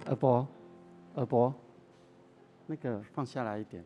二伯，二伯，那個放下來一點。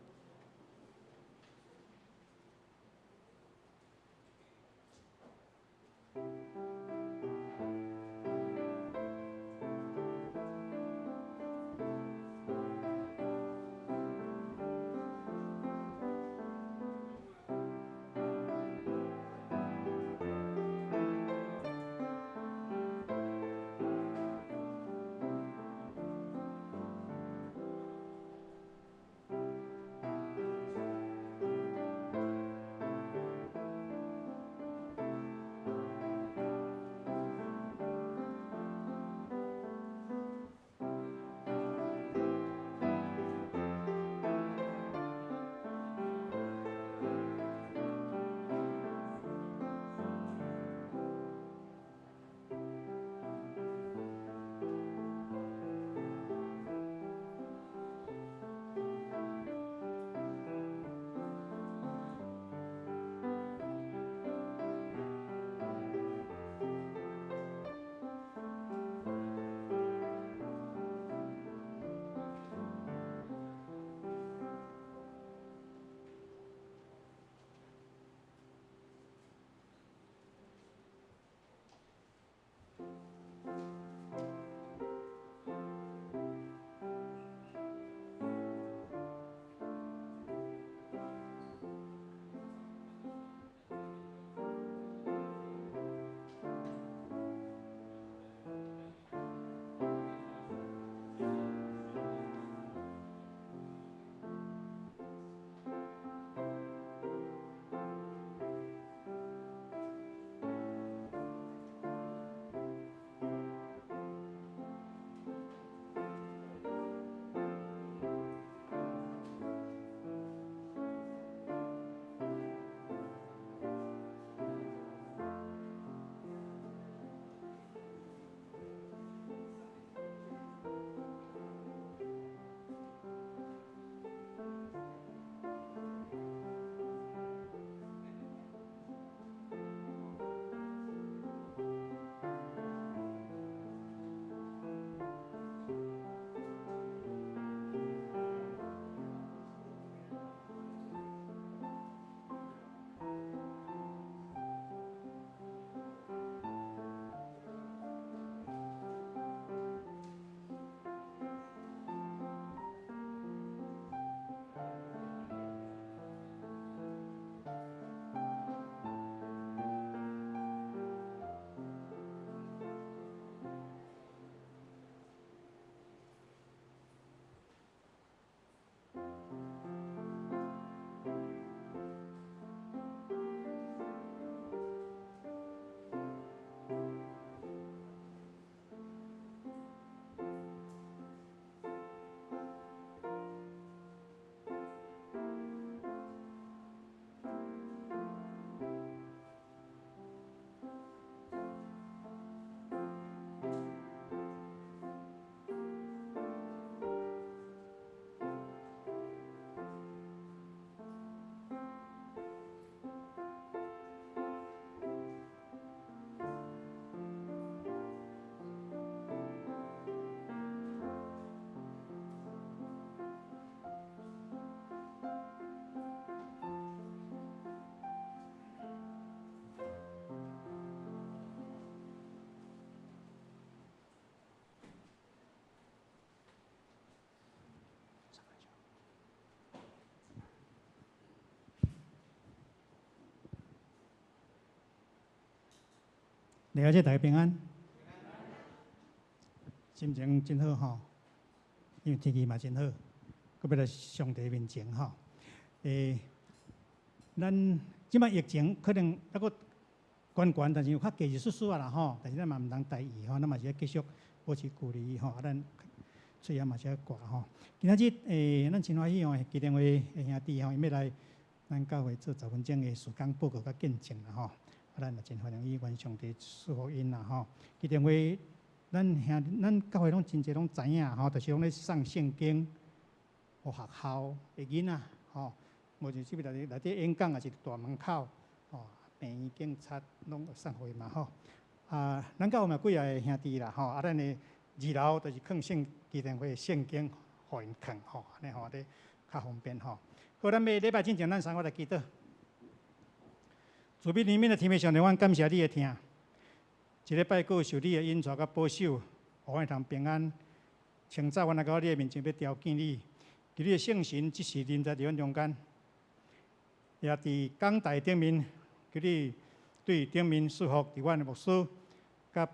了解，大家平安，心情真好吼，因為天氣嘛真好，閣欲來上帝面前吼。咱這擺疫情可能猶閣懸懸，但是有較低一絲絲仔啦吼。但是咱嘛毋通大意吼，咱嘛是愛繼續保持距離吼。啊，咱喙仔嘛是愛掛吼。今仔日咱真歡喜吼，基隆的兄弟吼，伊欲來咱教會做10分鐘的事工報告佮見證啦吼。啊，咱也真歡迎伊，願上帝賜福𪜶啦吼。基隆會，咱兄咱教會攏真濟攏知影吼，就是講咧送聖經予學校的囡仔吼，無就這邊內內底演講也是大門口吼，病院警察攏送予伊嘛吼。啊，咱教會嘛有幾個兄弟啦吼，啊，咱的二樓就是囥聖基甸會聖經，予𪜶囥吼，按呢吼，咧較方便吼。好，咱欲禮拜進前，咱三個來祈禱。慈悲憐憫的天父上帝，阮感謝你的疼。這禮拜閣受你的引帶佮保守，予阮會通平安。清早，阮來到你的面前，欲朝見你。求你的聖神這時臨在佇阮中間，也佇講台頂面，求你對頂面賜福佇阮的牧師，佮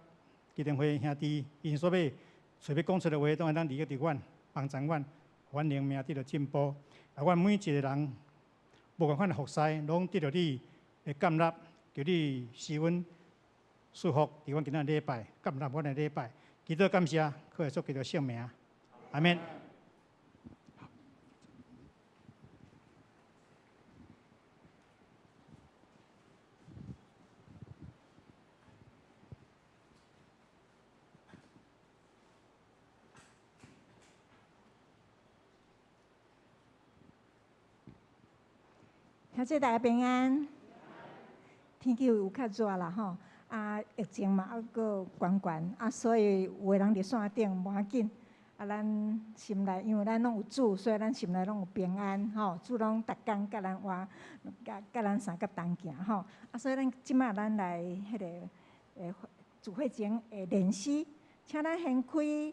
基甸會兄弟，𪜶所欲揣欲講出的話，都會當利益佇阮，幫助阮，阮靈命得著進步。啊，阮每一个人，無仝款的服侍，攏得著你的感納，求你賜阮祝福，佇阮今仔禮拜，感納阮的禮拜，祈禱感謝，靠耶穌基督聖名，阿們。兄弟大家平安。天氣有較熱啦吼，啊疫情嘛猶閣懸懸，啊所以有的人佇線頂無要緊，啊咱心內因為咱攏有主，所以咱心內攏有平安吼。主攏逐工佮咱活，佮佮咱相佮同行吼。啊所以咱這擺咱來彼个聚會前的練詩，請咱掀開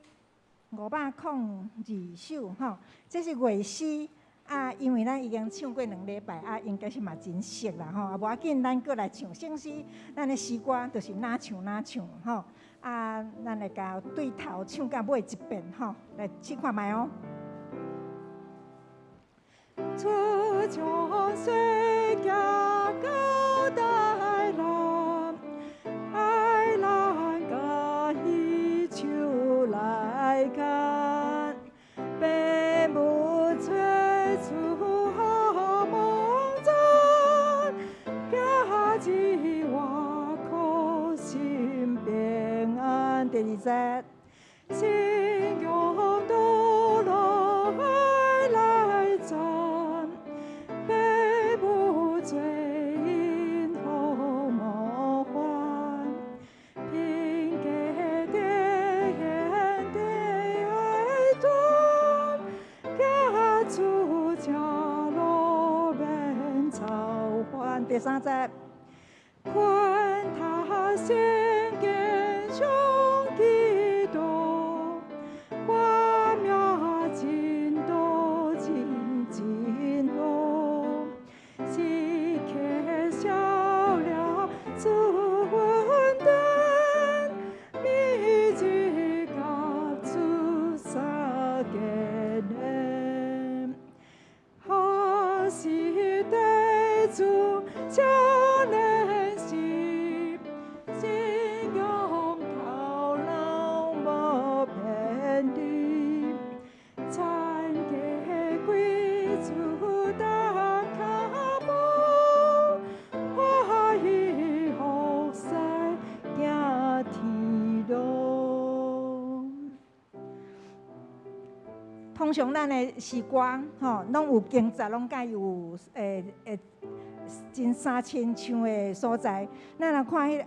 502首吼，這是樂詩。啊，因為咱已經唱過兩禮拜，啊，應該是嘛真熟啦吼。啊，無要緊，咱閣來唱聖詩，咱的詩歌就是哪唱哪唱吼。啊，咱來共對頭唱到尾一遍吼，來試看覓哦。出江水行到台南，愛咱共彼手來牽，爸母催促好夢讚，行兒我可心平安。第二節，信仰道路愛來讚，爸母做因好模範，品格典的愛端，行出家路免操煩。第三節，困他先見上基督，我命真多真真好，時刻笑了主恩典，每日甲主相見面，何時得主這年時，信仰頭腦無偏離，參加歸主當腳步，歡喜服侍行天路。通常咱的詩歌吼，攏有經節，攏佮有真相親像的所在。咱若看彼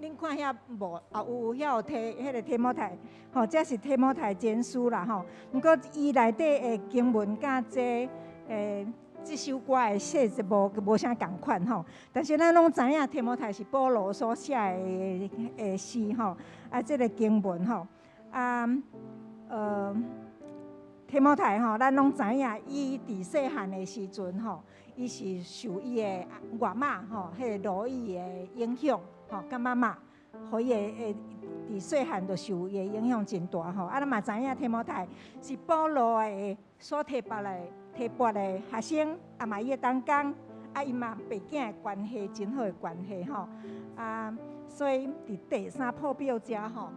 恁看遐無？啊有遐有提彼个提摩太，吼，這是提摩太前書啦吼。毋過伊內底的經文佮這首歌的細節無啥仝款吼。但是咱攏知影提摩太是保羅所寫的詩吼，啊，這个經文吼，啊，提摩太吼，咱攏知影，伊佇細漢的時陣吼，伊是受伊的外媽吼，彼个羅以的影響吼，佮媽媽，予伊會佇細漢就受伊的影響真大吼。啊，咱嘛知影提摩太是保羅的所提拔的學生，啊嘛伊的同工，啊伊嘛爸囝的關係真好的關係吼。啊，所以佇第三破表遮吼，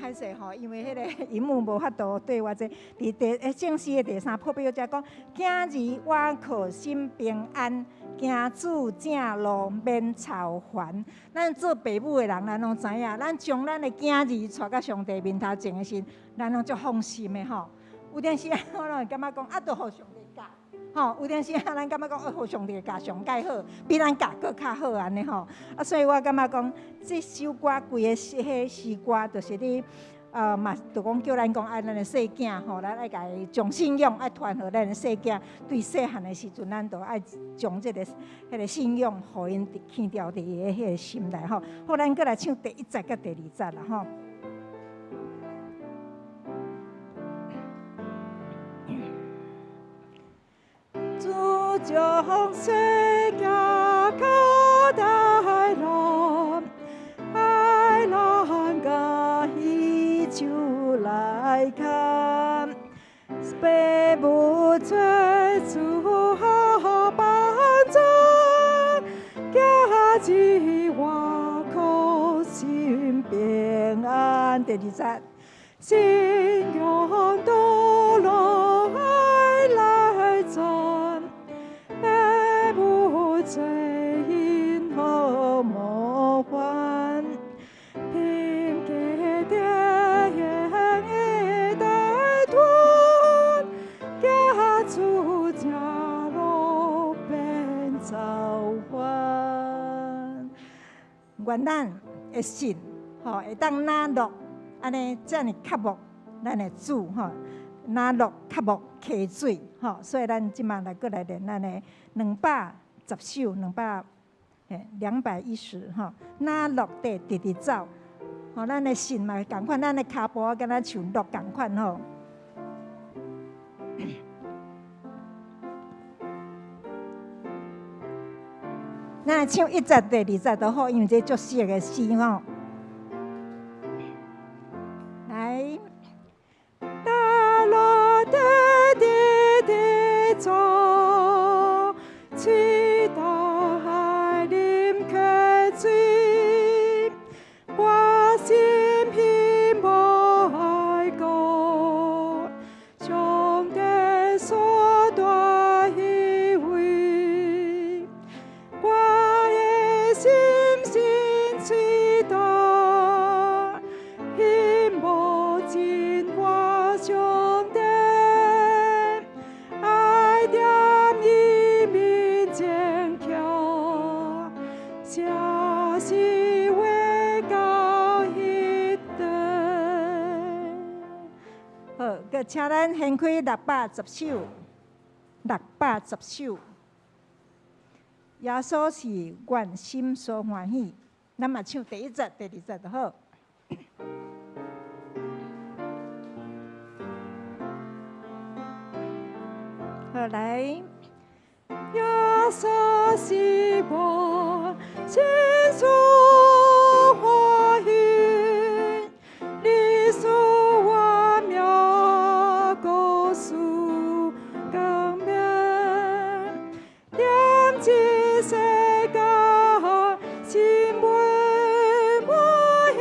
歹勢吼，因為彼个螢幕無法度對我這，佇聖詩的第三破表遮講，囝兒我靠心平安，行主正路免操煩。咱做爸母的人，咱攏知影，咱將咱的囝兒帶到上帝面頭前的時，咱攏足放心的吼。有陣時我攏會感覺講，啊，著予上帝教，吼，有陣時啊，咱感覺講，哦，上帝教上蓋好，比咱教閣較好按呢吼。啊，所以我感覺講，這首歌規个彼詩歌，就是咧，嘛，就講叫咱講愛咱的細囝吼，咱愛共伊將信仰愛傳予咱的細囝。對細漢的時陣，咱就愛將這个彼个信仰，予𪜶刻牢佇伊的彼个心內吼。好，咱閣來唱第一節佮第二節啦吼。主將細囝交代咱，愛咱共彼手來牽，父母做主好幫助，行一活可心平安。第二節，信仰道路愛來傳。父母做因好模範，憑家庭的帶團，行出正路免走彎。願咱的信，吼，會當若鹿按呢遮爾渴慕咱的主，吼，若鹿渴慕溪水，吼，所以咱這馬來閣來練咱的210首，兩百嘿，210吼，若鹿地直直走，吼，咱的信嘛仝款，咱的跤步敢若像鹿仝款吼。咱來唱一節、第二節就好，因為這足熟的詩吼。來，若鹿地直直走，喙大海啉溪水，我心希望愛顧，上帝所帶彼位，我的心心喙大，希望真活上帝，愛踮伊面前徛，寫詩話到彼地。好，閣請咱掀開610首，610首。耶穌是阮心所歡喜，咱嘛唱第一節、第二節就好。好，來。耶穌是我心所歡喜，你賜我命故事光明，踮這世間心袂滿意，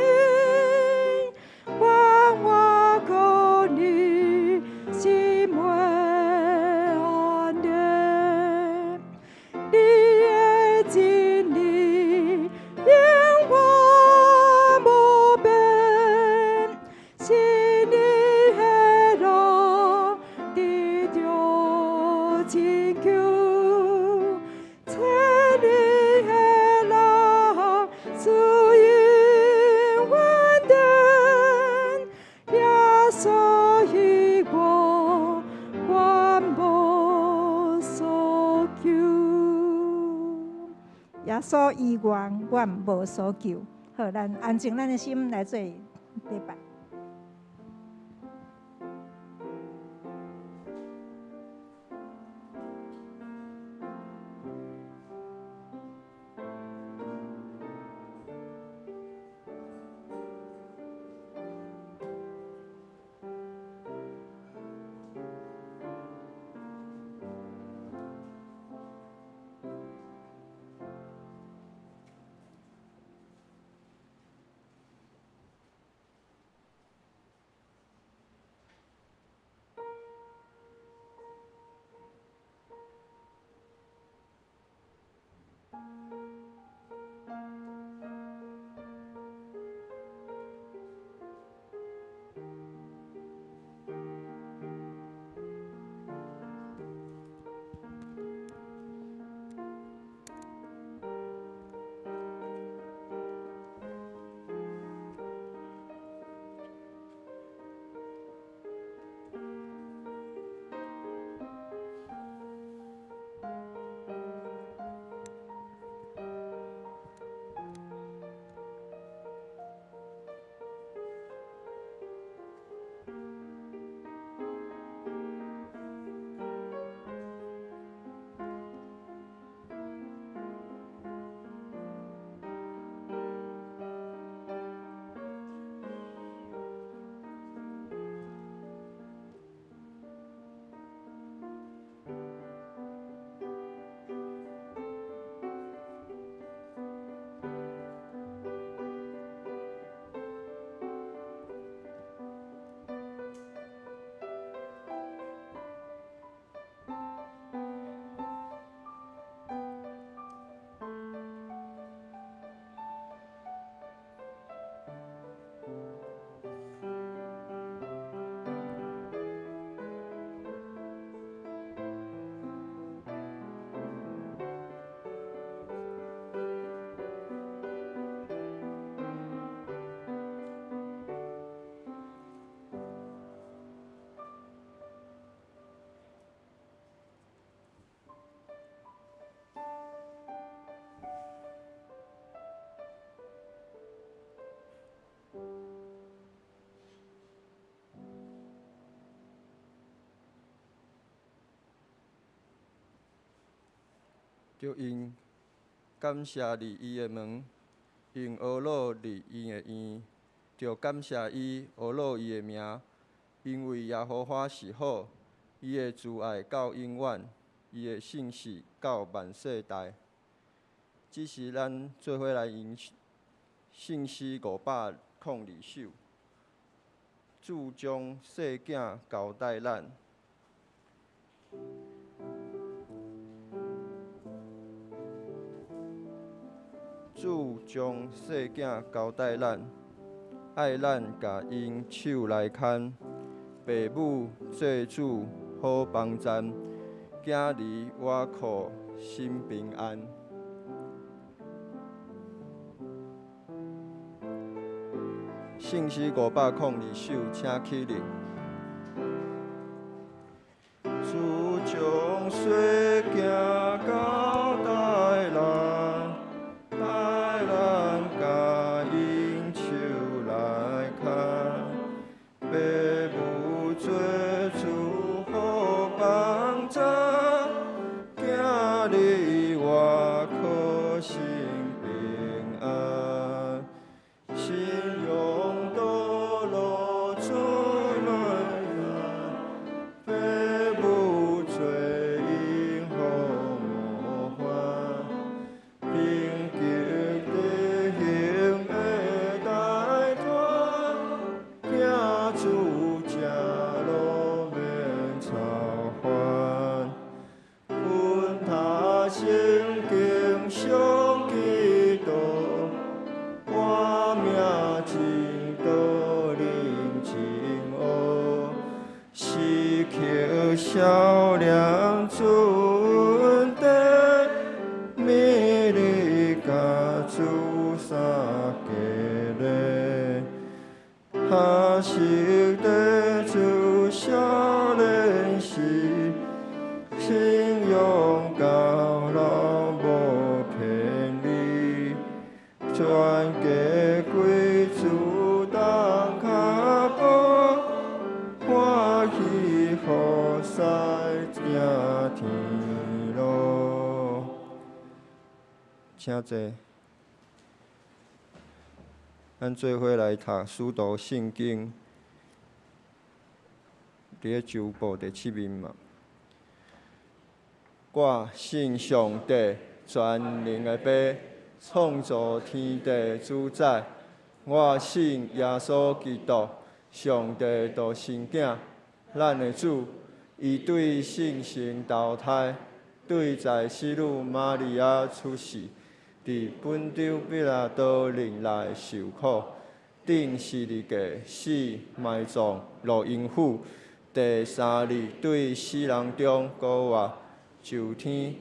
願我靠你心袂安寧，你的真理永遠無變，是你的路得著拯救，找你的人自有穩定，耶穌以我阮無所求。耶穌以外，阮無所求。好，咱安靜咱的心來做禮拜。著用感謝入伊的門，用呵咾入伊的院，著感謝伊，呵咾伊的名，因為耶和華是好，伊的慈愛到永遠，伊的信實到萬世代。這是咱做伙來吟聖詩502首。主將細囝交代咱。主將細囝交代咱，愛咱共𪜶手來牽，爸母做主好幫贊，囝兒倚靠心平安。聖詩502首，請起立。主將細囝交代咱，愛咱共𪜶手來牽，爸母做主好幫贊，囝兒倚靠心平安。信仰道路出來，爸母做𪜶好模範，貧窮弟兄的大團，行主正路免操煩，分他聖經上祈禱。活命真道認真學，時刻少年主恩典，勉勵共主三家禮，學習地主少年時，信仰到老無偏離。全家歸主同跤步，歡喜服侍行天路。請坐。咱做伙來讀使徒信經，佇咧周報第七面嘛。我信上帝全能的父，創造天地主宰。我信耶穌基督，上帝獨生囝，咱的主。伊對聖神投胎，對在洗女瑪利亞出世，佇本丟彼拉多任內受苦，釘十字架死埋葬，落陰府，第三日對死人中復活，上天，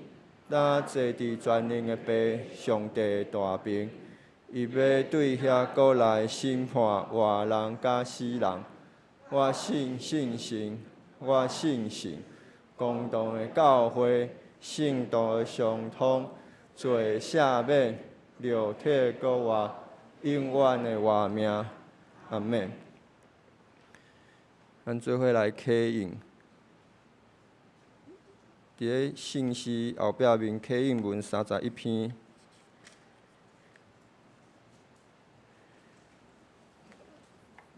今坐佇全能的父上帝大爿，伊欲對遐閣來審判活人佮死人。我信聖神，我信神，公同的教會，聖徒的相通，罪赦免，肉體復活，永遠的活命。阿們。咱做伙來啟應，佇咧聖詩後壁面啟應文31篇，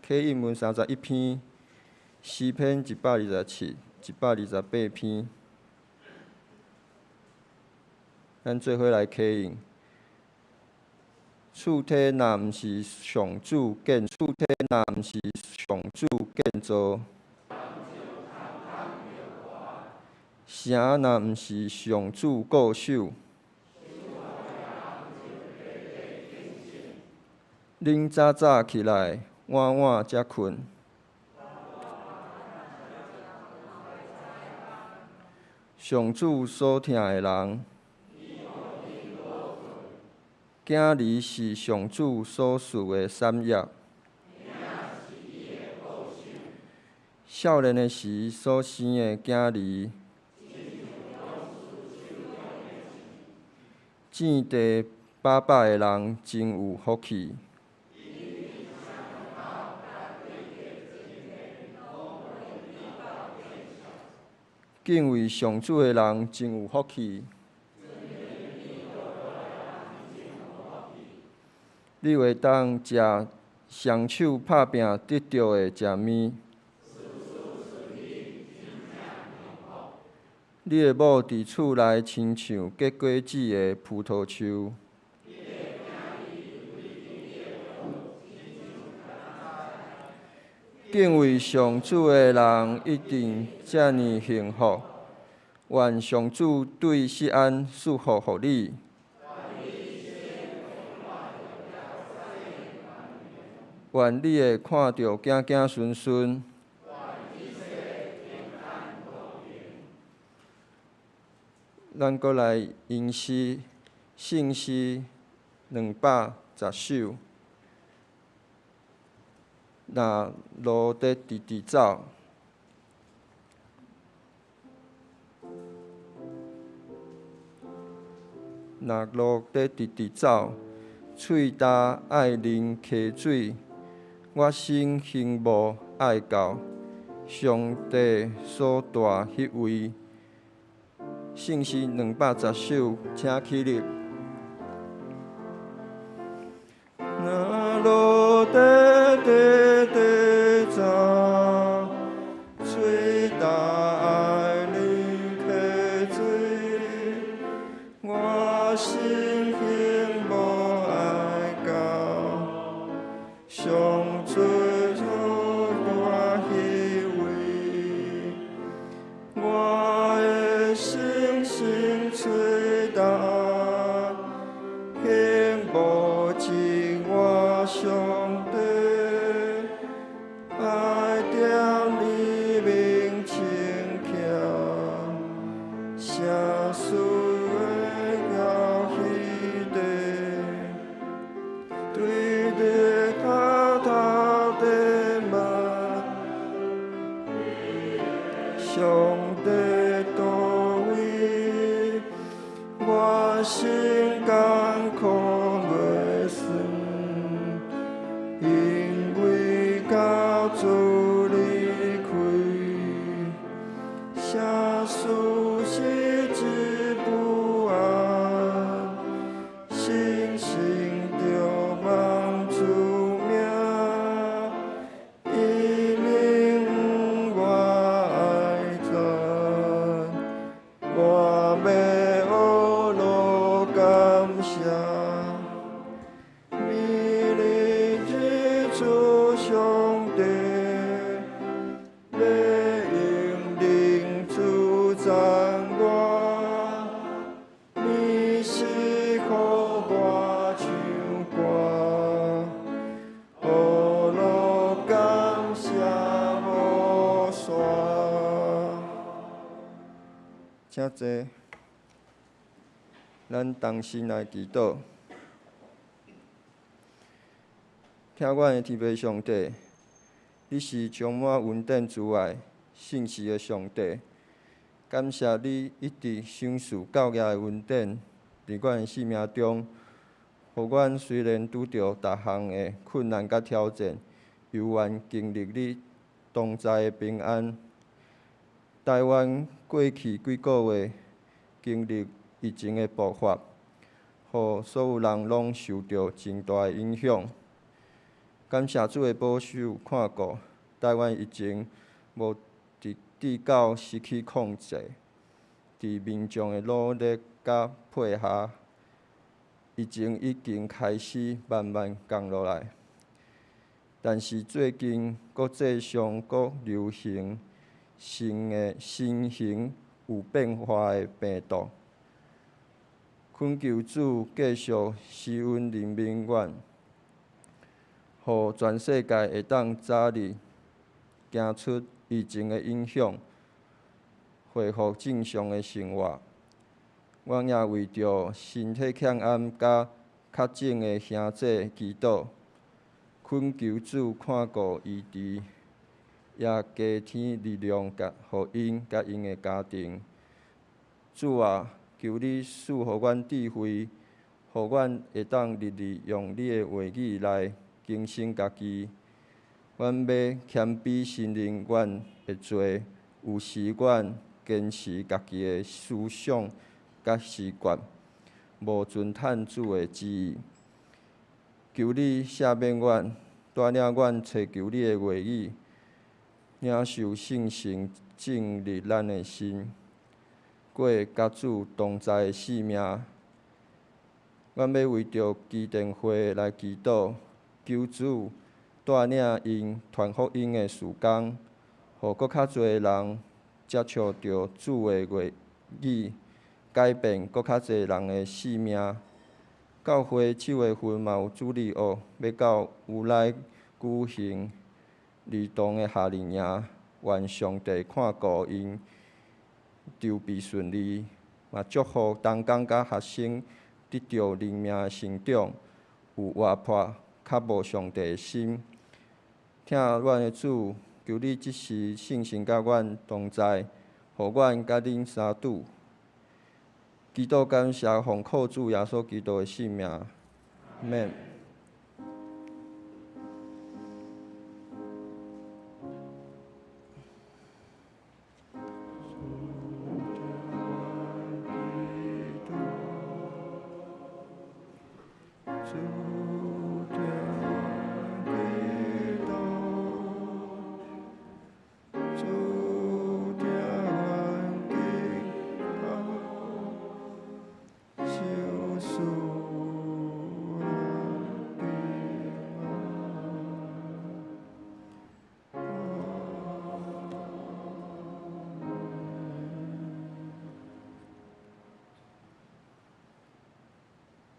啟應文31篇，詩篇127、128篇，咱做伙來啟應。厝體若毋是上主建，厝體若毋是上主建造，城若毋是上主固守，恁早早起來，晚晚才睏。上主所疼的人，囝兒是上主所賜的產業。少年的時所生的囝兒，種地飽飽的人真有福氣。敬畏上主的人真有福氣。你會當食雙手拍拚得著的食物。你的某佇厝內親像結果子的葡萄樹。敬畏上主的人一定遮爾幸福。願上主對錫安賜福予你。願你會看著子子孫孫。咱閣來吟詩，聖詩210首。若路得直直走，若路得直直走，喙焦愛啉溪水，我心興無愛到上帝所住彼位。聖詩210首，請起立。若路得直直走，喙焦愛啉溪水，我心興無愛到上主所住彼位，我的心心喙焦，興無真我上帝，愛踮你面前徛，聖事的到彼地，對你跤頭的門，上帝佗位，我心艱苦袂算，因為甲主離開，聖事是真不安，深深著望主名，伊名我愛讚，我欲學樂感謝。美麗之主上帝，欲用靈主讚我，你是予我唱歌，學樂感謝無煞。請坐，咱同心來祈禱。疼阮的天父上帝，你是充滿恩典慈愛、信實的上帝。感謝你一直賞賜教業的恩典，佇阮的生命中，予阮雖然拄著逐項的困難佮挑戰，猶原經歷你同在的平安。台灣過去幾个月經歷疫情的爆發，予所有人攏受著真大的影響。感謝主的保守看顧，台灣疫情無直至到失去控制。佇民眾的努力佮配合，疫情已經開始慢慢降落來。但是最近國際上閣流行新的新型有變化的病毒，懇求主繼續施恩憐憫阮，予全世界會當早日行出疫情的影響，恢復正常的生活。阮也為著身體欠安佮確診的兄姊祈禱，懇求主看顧醫治，也加添力量，佮予𪜶佮𪜶的家庭。主啊，求你賜予阮智慧，予阮會當日日用你的話語來更新家己。阮欲謙卑承認阮的罪，有時阮堅持家己的思想佮習慣，無遵趁主的旨意。求你赦免阮，帶領阮揣求你的話語，領受聖神進入咱的心，過佮主同在的生命。阮欲為著基甸會來祈禱，求主帶領𪜶傳福音的事工，予閣較濟人接觸著主的話語，改變閣較濟人的生命。教會7月份嘛有主日學，欲到烏來舉行兒童的夏令營，願上帝看顧𪜶籌備順利，嘛祝福同工佮學生得著靈命的成長，有活潑渴慕上帝的心。疼阮的主，求你這時聖神佮阮同在，予阮佮恁相拄。祈禱感謝奉靠主耶穌基督的聖名，阿們。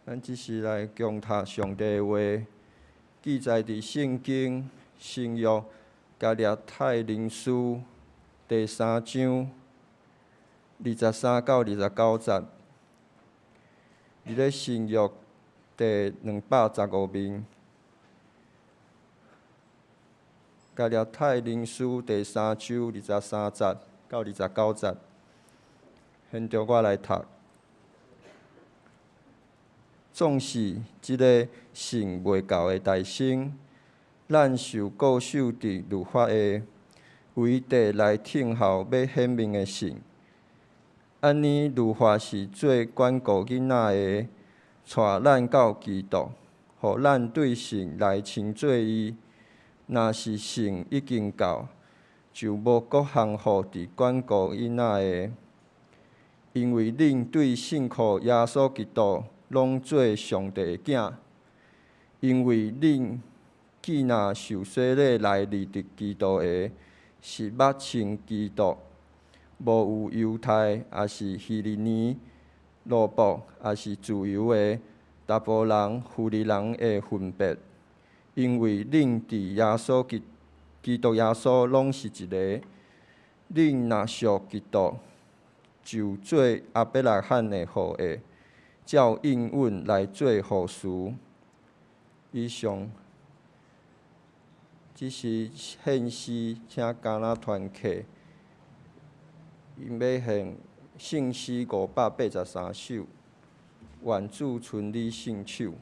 咱這時來共讀上帝的話，記載佇聖經新約加勒泰人書第三章23到29節。佇咧新約第215面，加勒泰人書第三章23節到29節，現在我來讀。總是這个信袂到的代生，咱受固守佇律法下，為地來等候欲顯明的神。按呢，律法是做管顧囡仔的，帶咱到基督，予咱對神來稱做義。若是神已經到，就無閣項予佇管顧囡仔的，因為恁對信靠耶穌基督，攏做上帝的囝。因為恁既若受洗禮來入佇基督下，是捌穿基督，無有猶太，抑是希利尼，奴僕，抑是自由的，查埔人、婦人的分別。因為恁佇耶穌基基督耶穌攏是一个。恁若屬基督，就做亞伯拉罕的後裔。照應允來做後嗣。以上，這是獻詩，請迦南團契，𪜶欲獻聖詩583首，願主親你聖手。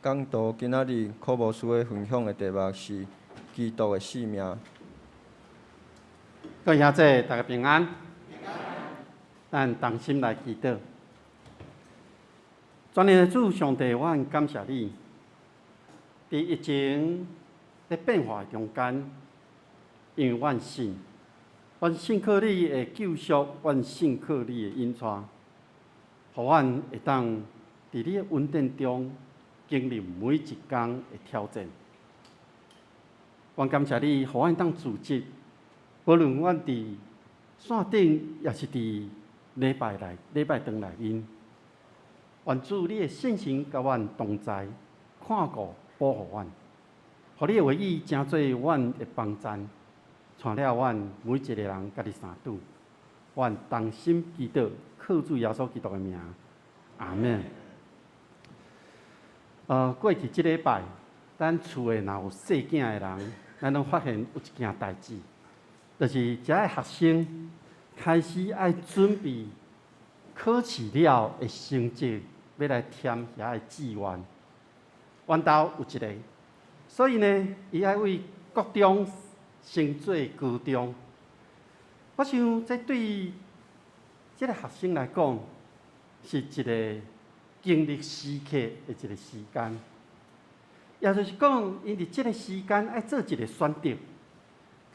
講道今仔日柯牧師的分享的題目是基督的性命。各位兄弟，大家平安。咱同心來祈禱。全能的主上帝，我感謝你。佇疫情咧變化的中間，因為阮信，阮信靠你的救贖，阮信靠你的引帶，予阮會當佇你的恩典中經歷每一工的挑戰。阮感謝你，予阮當組織，無論阮佇線頂，抑是佇禮拜內、禮拜堂內面，願主你的聖神佮阮同在，看顧保護阮，予你的話語成做阮的幫贊，帶領阮每一个人佮你相拄。阮同心祈禱，靠主耶穌基督的名，阿們。過去這禮拜，咱厝的若有細囝的人，咱攏發現有一件代誌，就是遮的學生開始愛準備考試了的成績，欲來填遐的志願。阮兜有一個，所以呢，伊愛為國中升做高中。我想這對這个學生來講，是一个經歷時刻的一個時間。也就是講，𪜶佇這个時間愛做一个選擇，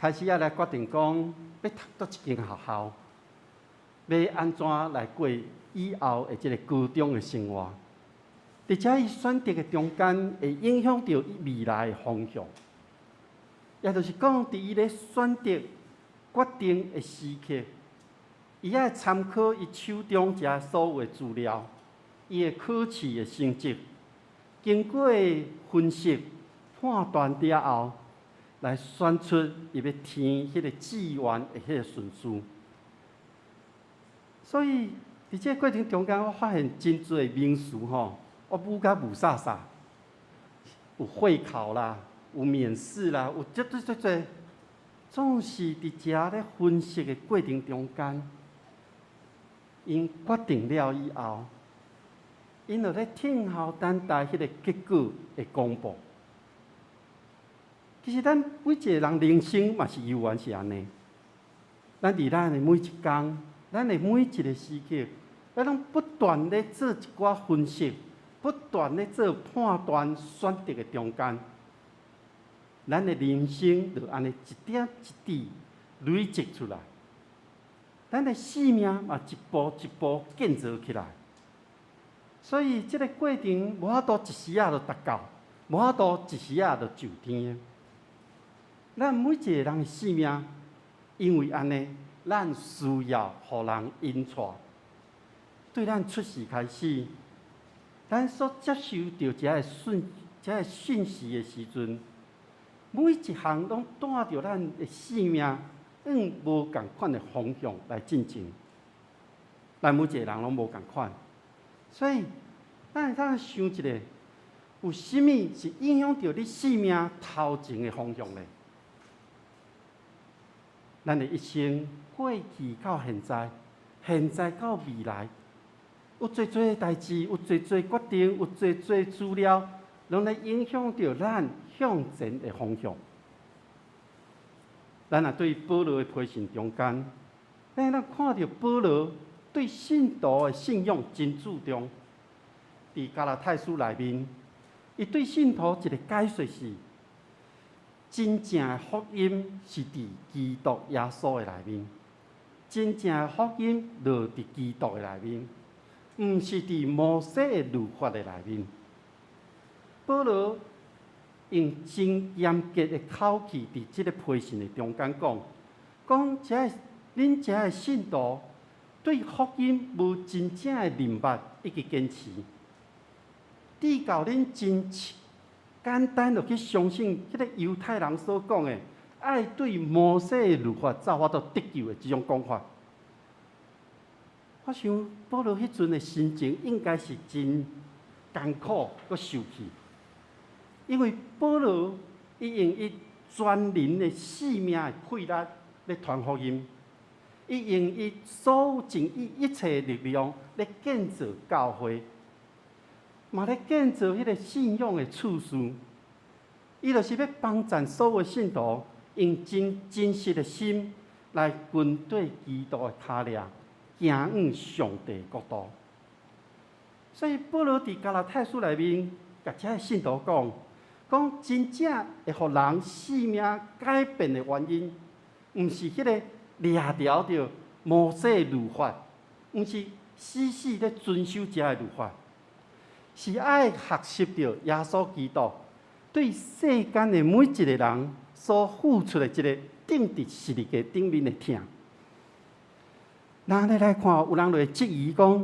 開始愛來決定講，欲讀佗一間學校，欲按怎來過以後的這个高中的生活。佇遮伊選擇的中間，會影響著伊未來的方向。也就是講，佇伊咧選擇決定的時刻，伊愛參考伊手中遮所有的資料，伊的考試的成績，經過分析判斷了後，來選出伊欲填彼个志願的彼个順序。所以，佇這个過程中間，我發現真濟名詞吼，我舞甲霧煞煞，有會考啦，有免試啦，有足足足濟，總是佇遮咧分析的過程中間，𪜶決定了以後，𪜶就咧聽候等待彼个結果的公布。其實咱每一个人人生嘛是猶原是按呢。咱佇咱的每一工，咱的每一个時刻，咱攏不斷咧做一寡分析，不斷咧做判斷、選擇的中間，咱的人生就按呢一點一滴累積出來，咱的生命嘛一步一步建造起來。所以這个過程無法度一時仔就達到，無法度一時仔就上天。咱每一个人的生命，因為按呢，咱需要予人引帶。對咱出世開始，咱所接受著這个訊、這个訊息的時陣，每一項攏帶著咱的生命向無仝款的方向來進前。咱每一個人攏無仝款，所以咱會當想一下，有啥物是影響著你生命頭前的方向咧？咱的一生過去到現在，現在到未來，有濟濟的代誌，有濟濟決定，有濟濟資料，攏來影響著咱向前的方向。咱若對保羅的批信中間，咱會當看著保羅對信徒的信仰真注重。佇加拉太書內面，伊對信徒一个解說是：真正的福音是佇基督耶穌的內面，真正的福音就佇基督的內面，毋是佇摩西的律法的內面。保羅用真嚴格的口氣，佇這個批信的中間講，講這个恁遮的信徒對福音無真正的認捌以及堅持，至到恁真簡單就去相信彼个猶太人所講的，愛對摩西的律法才有法度得救的這種講法。我想保羅彼陣的心情應該是真艱苦，閣受氣，因為保羅伊用伊全人的性命的氣力咧傳福音，伊用伊所有盡伊一切力量咧建造教會。嘛咧建造彼个信仰的次序。伊就是欲幫贊所有信徒，用真真實的心來跟綴基督的跤跡，行往上帝國度。所以保羅佇加拉太書內面，共遮个信徒講，講真正會予人生命改變的原因，毋是彼个掠牢著摩西律法，毋是死死咧遵守遮个律法，是愛學習著耶穌基督對世間的每一個人所付出的這個釘佇十字架頂面的疼。咱按呢來看，有人就會質疑講：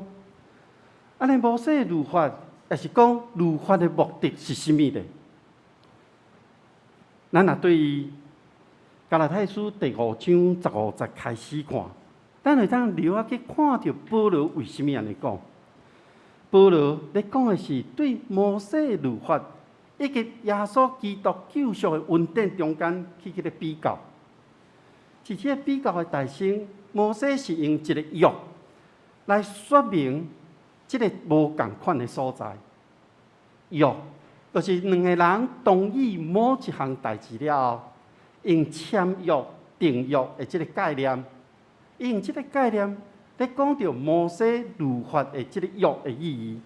按呢摩西的律法，抑是講律法的目的是啥物咧？咱若對加拉太書第五章十五節開始看，咱會當留仔去看著保羅為啥物按呢講。保羅咧講的是對摩西的律法以及耶穌基督救贖的恩典中間去彼個比較。佇這个比較的大先，摩西是用一个約來說明這个無仝款的所在。約就是兩个人同意某一項代誌了後，用簽約、訂約的這个概念，用這个概念咧講著摩西律法的這个約的意義。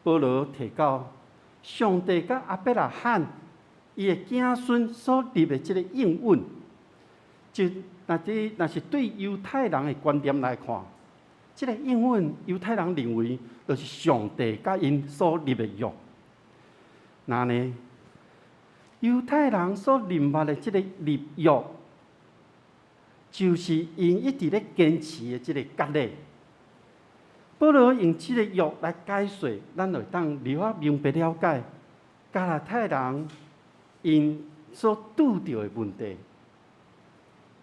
保羅提到上帝佮亞伯拉罕伊的子孫所立的這个應允，就若是對猶太人的觀點來看，這个應允猶太人認為就是上帝佮𪜶所立的約。那呢，猶太人所認捌的這个立約，就是𪜶一直咧堅持的這个割禮。保羅用這个約來解說，咱就會當了解明白了解加拉太人𪜶所拄著的問題。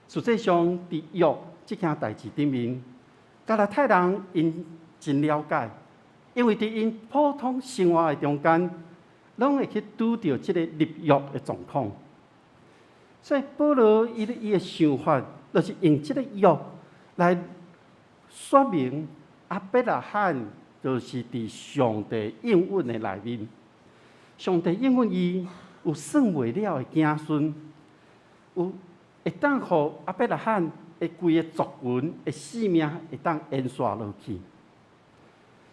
實際上，佇約這件代誌頂面，加拉太人𪜶真了解，因為佇𪜶普通生活的中間，攏會去拄著這个立約的狀況。所以保羅伊的想法，就是用這个約來說明亞伯拉罕就是佇上帝應允的內面，上帝應允伊有算袂了的子孫，有會當予亞伯拉罕的規个族群的性命會當延續落去。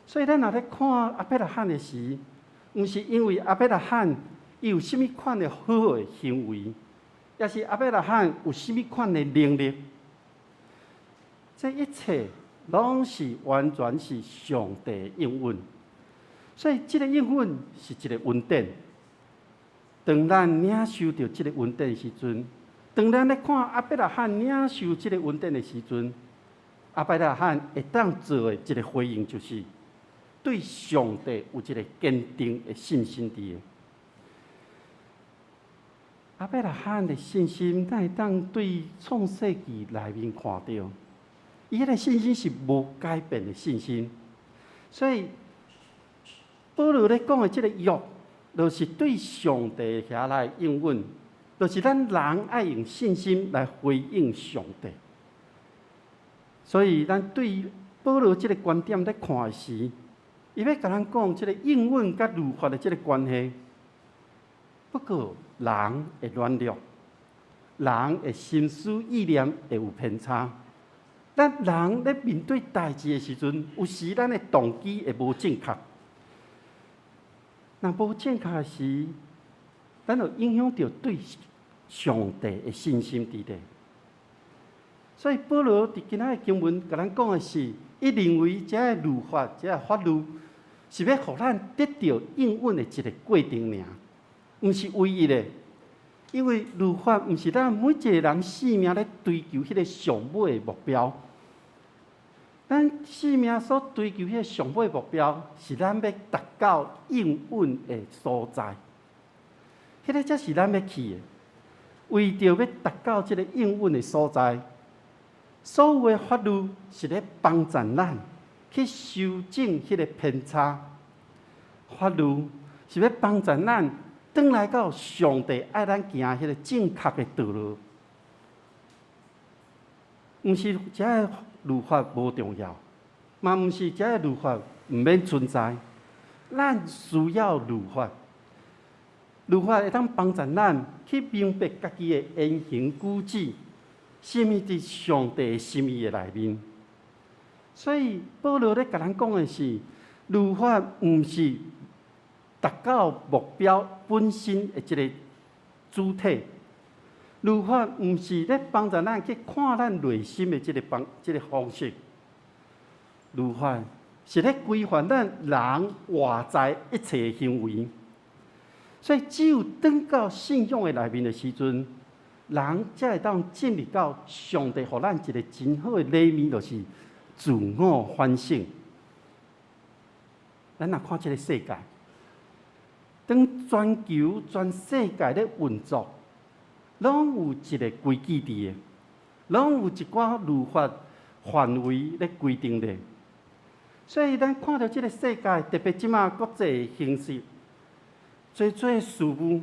所以咱若咧看亞伯拉罕的時，毋是因為亞伯拉罕伊有啥物款的好的行為，抑是亞伯拉罕有啥物款的能力，這一切攏是完全是上帝應允。所以這个應允是一个恩典。當咱領受著這个恩典的時陣，當咱咧看亞伯拉罕領受這个恩典的時陣，亞伯拉罕會當做的一个回應，就是對上帝有一个堅定的信心佇个。亞伯拉罕的信心，咱會當對創世記內面看著，伊彼个信心是無改變的信心。所以保羅咧講的這个約，就是對上帝遐來應允，就是咱人愛用信心來回應上帝。所以咱對保羅這个觀點咧看的時，伊欲共咱講這个應允佮律法的這个關係。不過人會軟弱，人的心思意念會有偏差。咱人咧面對代誌的時陣，有時咱的動機會無正確。若無正確的時，咱就影響著對上帝的信心佇咧。所以保羅佇今仔的經文共咱講的是，伊認為這个律法、這个法律是欲予咱得著應允的一个過程爾，毋是唯一的。因為律法毋是咱每一个人生命咧追求彼个上尾的目標。咱生命所追求彼个上尾目標，是咱欲達到應允的所在。彼个才是咱欲去的。為著欲達到這个應允的所在，所有的法律是咧幫助咱去修正彼个偏差。法律是欲幫助咱轉來到上帝愛咱行彼个正確的道路。毋是這个律法無重要，嘛毋是這个律法毋免存在，咱需要律法，律法會當幫助咱去明白家己的言行舉止，啥物佇上帝心意的內面。所以保羅咧共咱講的是，律法毋是達到目標本身的這个主體，律法毋是咧幫助咱去看咱內心的這个方式，律法是咧規範咱人外在一切的行為。所以只有轉到信仰的內面的時陣，人才會當進入到上帝予咱一个真好的禮物，就是自我反省。咱若看這个世界，當全球全世界咧運作，攏有一个規矩佇的，攏有一寡律法範圍咧規定的。所以咱看著這个世界，特別這馬國際形勢，濟濟事務，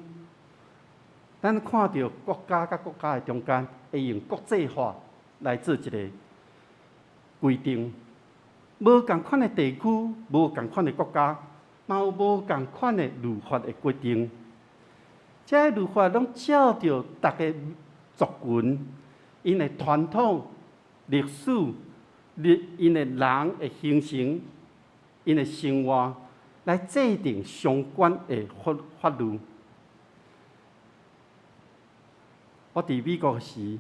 咱看著國家佮國家的中間，會用國際法來做一个規定。無仝款的地區，無仝款的國家，嘛有無仝款的律法的規定。這个律法攏照著逐个族群，𪜶的傳統、歷史、𪜶的人的形成、𪜶的生活，來制定相關的法律。我佇美國時，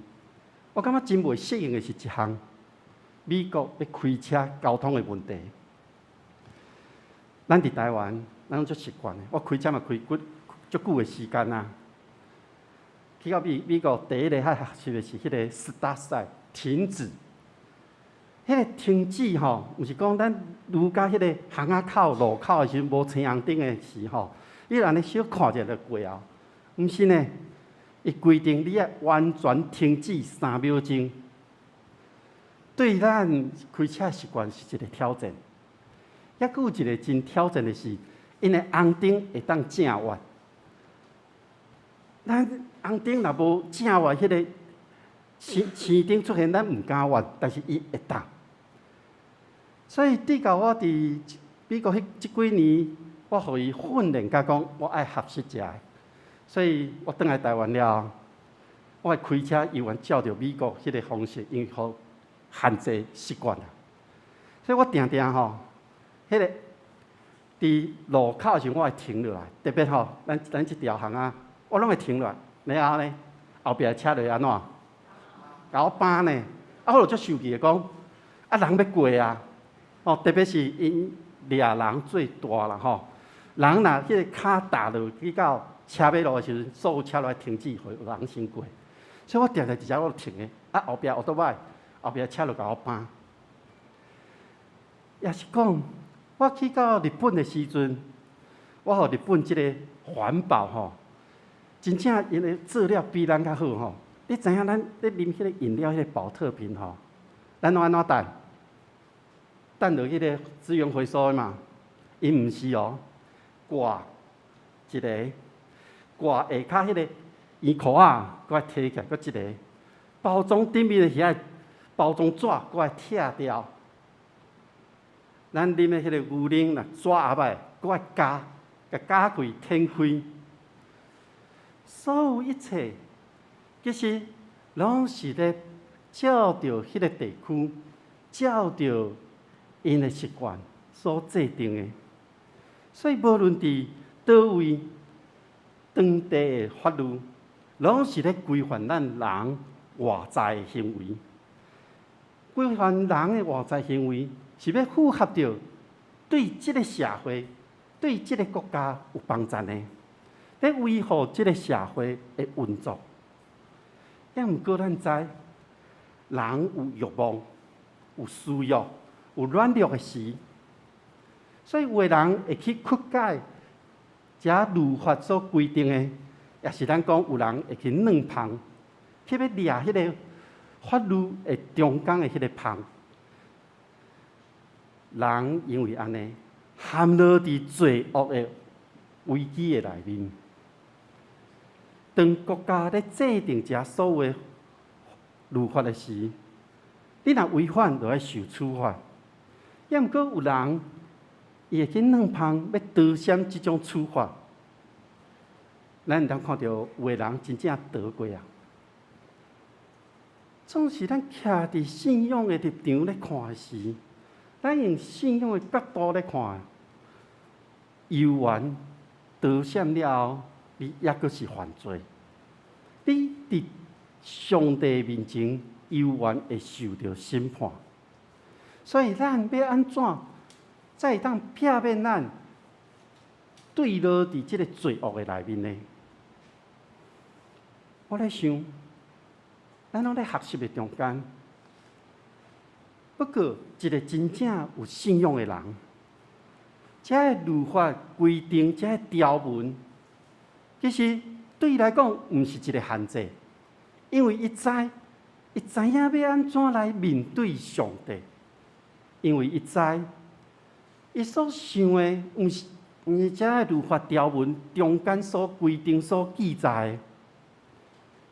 我感覺真袂適應的是一項，美國咧開車交通的問題。咱佇台灣，咱攏足習慣的。我開車嘛開幾足久的時間啊。去到美國第一个較學習的是彼个 stop sign 停止。彼个停止吼，毋是講咱愈到彼个巷仔口、路口的時陣無青紅燈的時吼，你按呢小看一下就過啊。毋是呢，伊規定你愛完全停止3秒鐘。對咱開車習慣是一个挑戰。抑閣有一个真挑戰的是，𪜶的紅燈會當正越。咱紅燈若無正越，彼个青燈出現，咱毋敢越，但是伊會當。所以，直到我佇美國彼這幾年，我予伊訓練甲講，我愛學習這个。所以我轉來台灣了，我開車猶原照著美國彼个方式，因為予限制習慣啦。所以我定定吼，彼个佇路口的時陣，我會停落來，特別吼，咱這條巷仔，我攏會停落來。然後呢，後壁的車就會按怎？共我扳呢？啊，我就足生氣的講，啊，人欲過啊！哦，特別是𪜶掠人最大啦吼，人若彼个跤踏落去到車尾路的時陣，所有車攏愛停止，予人先過。所以我定定佇遮我就停的，啊，後壁歐多擺，後壁車就共我扳。也是講，我去到日本的時陣，我予日本這个環保吼，真正𪜶的做了比咱較好吼。你知影咱咧啉彼个飲料，彼个寶特瓶吼，咱攏按怎擲？擲落彼个資源回收的嘛？𪜶毋是哦，掛一个，掛下跤彼个圓箍仔，閣愛提起來，閣一个包裝頂面的遐包裝紙，閣愛拆掉。咱啉的彼个牛奶若紙盒仔，閣愛咬，共咬開、掀開，所有一切其實攏是咧照著彼个地區，照著𪜶的習慣所制定的。所以無論佇佗位，當地的法律，攏是咧規範咱人外在的行為。規範人的外在行為，是欲符合著對這个社會、對這个國家有幫助的，咧維護這个社會的運作。抑毋過咱知，人有慾望、有私欲、有軟弱的時，所以有的人會去曲解這律法所規定的，也是咱講有人會去鑽縫，去欲掠彼个法律的中間的彼个縫。人因為按呢，陷落佇罪惡的危機的內面。當國家咧制定這所有律法的時，你若違反，就愛受處罰。抑毋過有人伊會去軟芳欲逃閃這種處罰。咱會當看著有的人真正逃過啊！總是咱徛佇信仰的立場咧看時，咱用信仰的角度咧看，猶原逃閃了後，你猶閣是犯罪。你佇上帝面前猶原會受著審判。所以咱欲按怎才會當避免咱墜落佇這个罪惡的內面呢？我咧想，咱攏咧學習的中間，不過一个真正有信仰的人，這个律法規定，這个條文，其實對伊來講，毋是一个限制，因為伊知，伊知影欲按怎來面對上帝，因為伊知，伊所想的，毋是這个律法條文中間所規定、所記載的，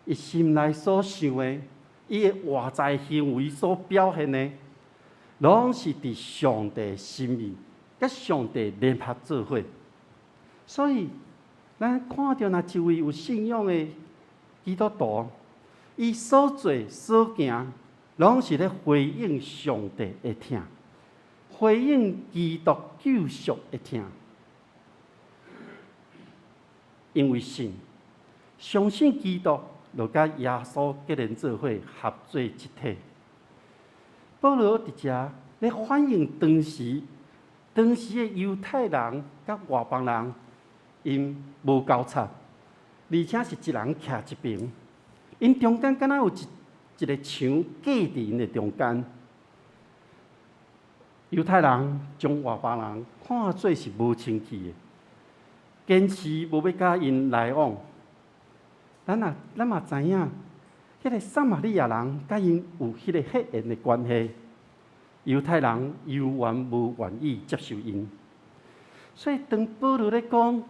伊心內所想的，伊的外在行為所表現的，攏是佇上帝心意，佮上帝聯合做伙。所以，咱看著若一位有信仰的基督徒，伊所做所行，攏是咧回應上帝的疼，回應基督救贖的疼。因為信，相信基督，就佮耶穌結連做伙，合做一體。保羅佇遮咧反映當時的猶太人佮外邦人，𪜶無交叉，而且是一人徛一爿，𪜶中間敢若有一個牆隔佇𪜶的中間。猶太人將外邦人看做是無清氣的，堅持無欲佮𪜶來往。咱嘛知影，彼个撒瑪利亞人佮𪜶有彼个血緣的關係，猶太人猶原無願意接受𪜶。所以當保羅咧講，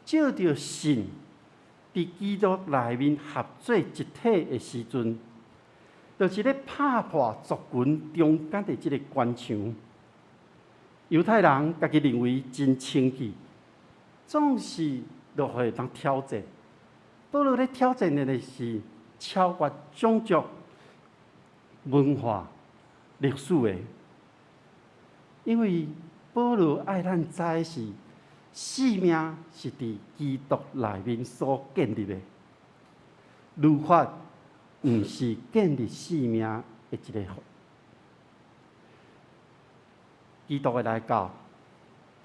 藉著信佇基督內面合做一體的時陣，就是咧拍破族群中間的這个關牆。猶太人家己認為真清氣，總是就會當挑戰。保羅咧挑戰的是超越種族、文化、歷史的，因為保羅愛咱知的是，生命是佇基督內面所建立的，律法毋是建立生命的一个。基督的來到，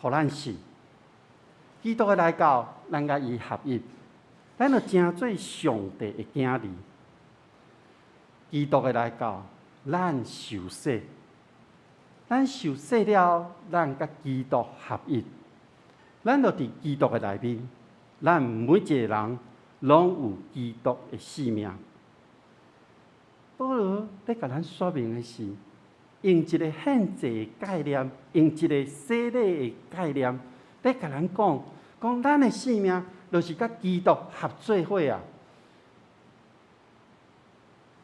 予咱信；基督的來到，咱佮伊合一，咱就成做上帝的囝兒。基督的來到，咱受洗，咱受洗了，咱佮基督合一，咱就佇基督的內面，咱每一個人攏有基督的生命。保羅咧共咱說明的是，用一个獻祭的概念，用一个洗禮的概念，咧共咱講，講咱的生命就是佮基督合做伙啊。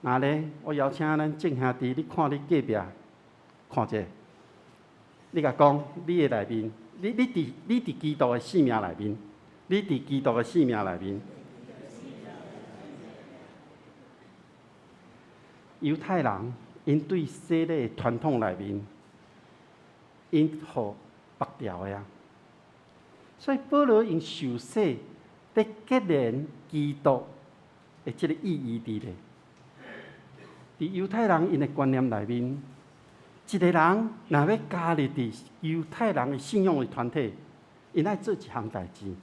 那咧，我邀請咱眾兄弟，你看你隔壁，看者，你共講，你的內面，你佇基督的生命內面，你佇基督的生命內面。猶太人𪜶對洗禮的傳統內面，𪜶予縛牢的啊。所以保羅用受洗咧結連基督的這个意義佇咧。佇猶太人𪜶的觀念內面，一个人若欲加入佇猶太人的信仰的團體，𪜶愛做一項代誌，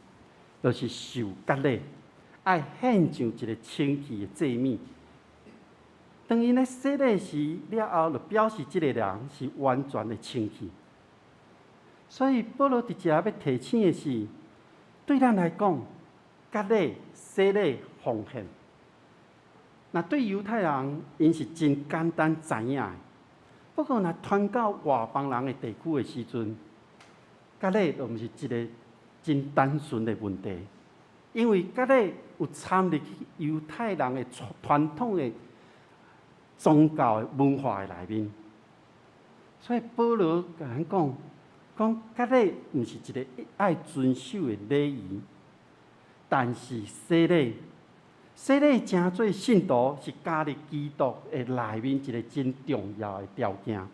就是受割禮，愛獻上一个清氣的祭物。當𪜶咧洗禮時了後，就表示這个人是完全的清氣。所以保羅佇遮欲提醒的是，對咱來講，割禮、洗禮、奉獻，若對猶太人，𪜶是真簡單知影的。不過，若傳到外邦人的地區的時陣，割禮就毋是一个真單純的問題，因為割禮有參入去猶太人的傳統的宗教的文化的內面。所以保羅共咱講，講割禮毋是一个愛遵守的禮儀，但是洗禮，洗禮成做信徒是加入基督的內面一个真重要的條件。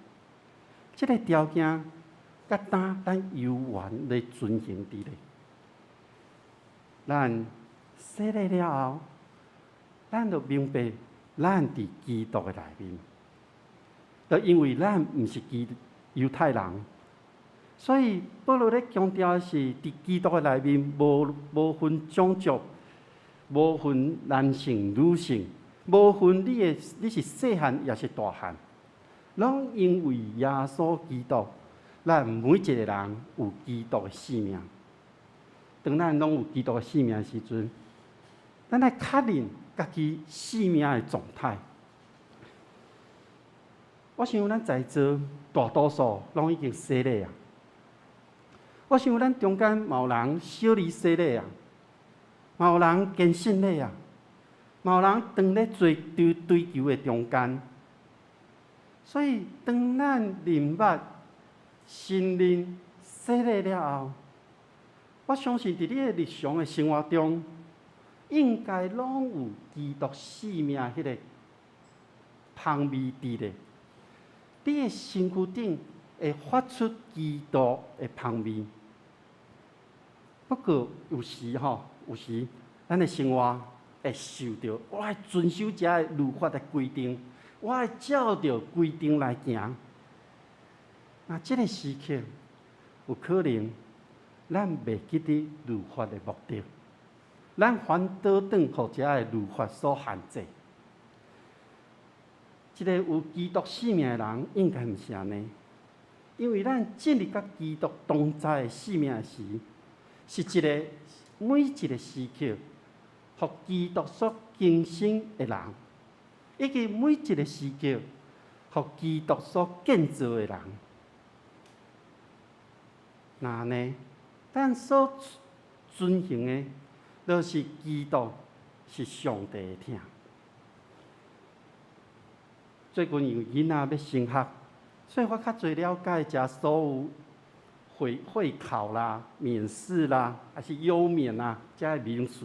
這个條件，佮今咱猶原咧遵行佇咧。咱洗禮了後，咱就明白咱佇基督的內面。就因為咱毋是基猶太人，所以保羅咧強調的是，佇基督的內面無分種族，無分男性女性，無分你是細漢抑是大漢，攏因為耶穌基督，咱每一個人有基督的性命。當咱攏有基督的性命的時陣，咱愛確認家己性命的狀態。我想咱在座大多數攏已經洗禮啊。我想咱中間嘛有人小兒洗禮啊，嘛有人堅信禮啊，嘛有人當咧追求的中間。所以當咱認捌、承認洗禮了後，我相信佇你的日常的生活中，應該攏有基督性命彼个芳味佇咧。你的身軀頂會發出基督的芳味。不過有時吼，有時咱的生活會受著，我愛遵守遮个律法的規定，我愛照著規定來行。那這个時刻，有可能咱袂記得律法的目的，咱反倒轉予遮个律法所限制。一个有基督性命的人，應該毋是按呢，因為咱進入佮基督同在的性命時，是一个每一个時刻，予基督所更新的人，以及每一个時刻，予基督所建造的人。那按呢，咱所遵行的，就是基督是上帝的疼。最近因為囡仔欲升學，所以我較濟了解遮所有會考啦、免試啦，抑是優免啊，遮个名詞。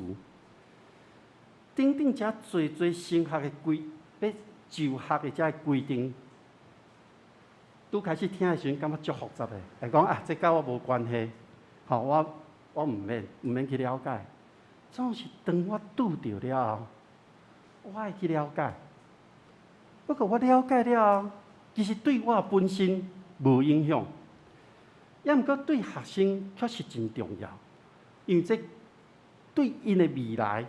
等等，遮濟濟升學的規，欲就學的遮个規定，拄開始聽的時陣，感覺足複雜的，會講啊，這佮我無關係，吼，我毋免去了解。總是當我拄著了後，我愛去了解。不過我了解了後，其實對我本身無影響，抑毋過對學生確實真重要，因為這對𪜶的未來，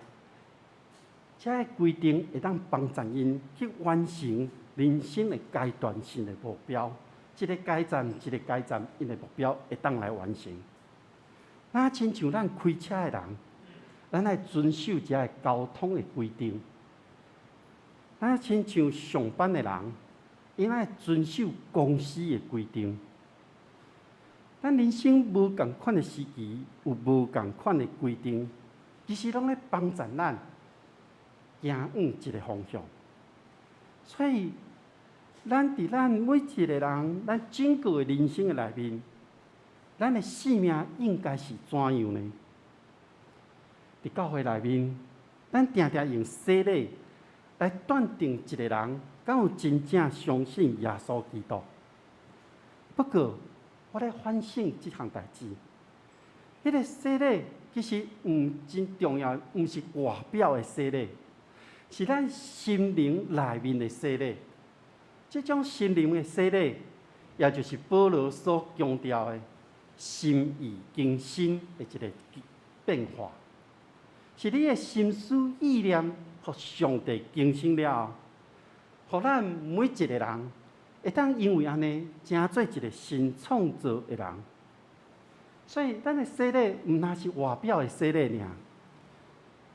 遮个規定會當幫助𪜶去完成人生的階段性的目標，一个階段一个階段，𪜶的目標會當來完成。若親像咱開車的人，咱愛遵守遮个交通的規定。若親像上班的人，𪜶愛遵守公司的規定。咱人生無仝款的時期，有無仝款的規定，其實攏咧幫助咱行往一个方向。所以，咱佇咱每一個人，咱整個的人生的內面，咱的性命應該是怎樣呢？佇教會內面，咱定定用洗禮來斷定一個人敢有真正相信耶穌基督。不過，我咧反省這項代誌，彼个洗禮其實毋真重要，毋是外表的洗禮，是咱心靈內面的洗禮。這種心靈的洗禮，也就是保羅所強調的心意更新的一个變化，是你的心思意念，予上帝更新了後，予咱每一個人會當因為按呢，成做一個新創造的人。所以，咱的洗禮毋但是外表的洗禮爾，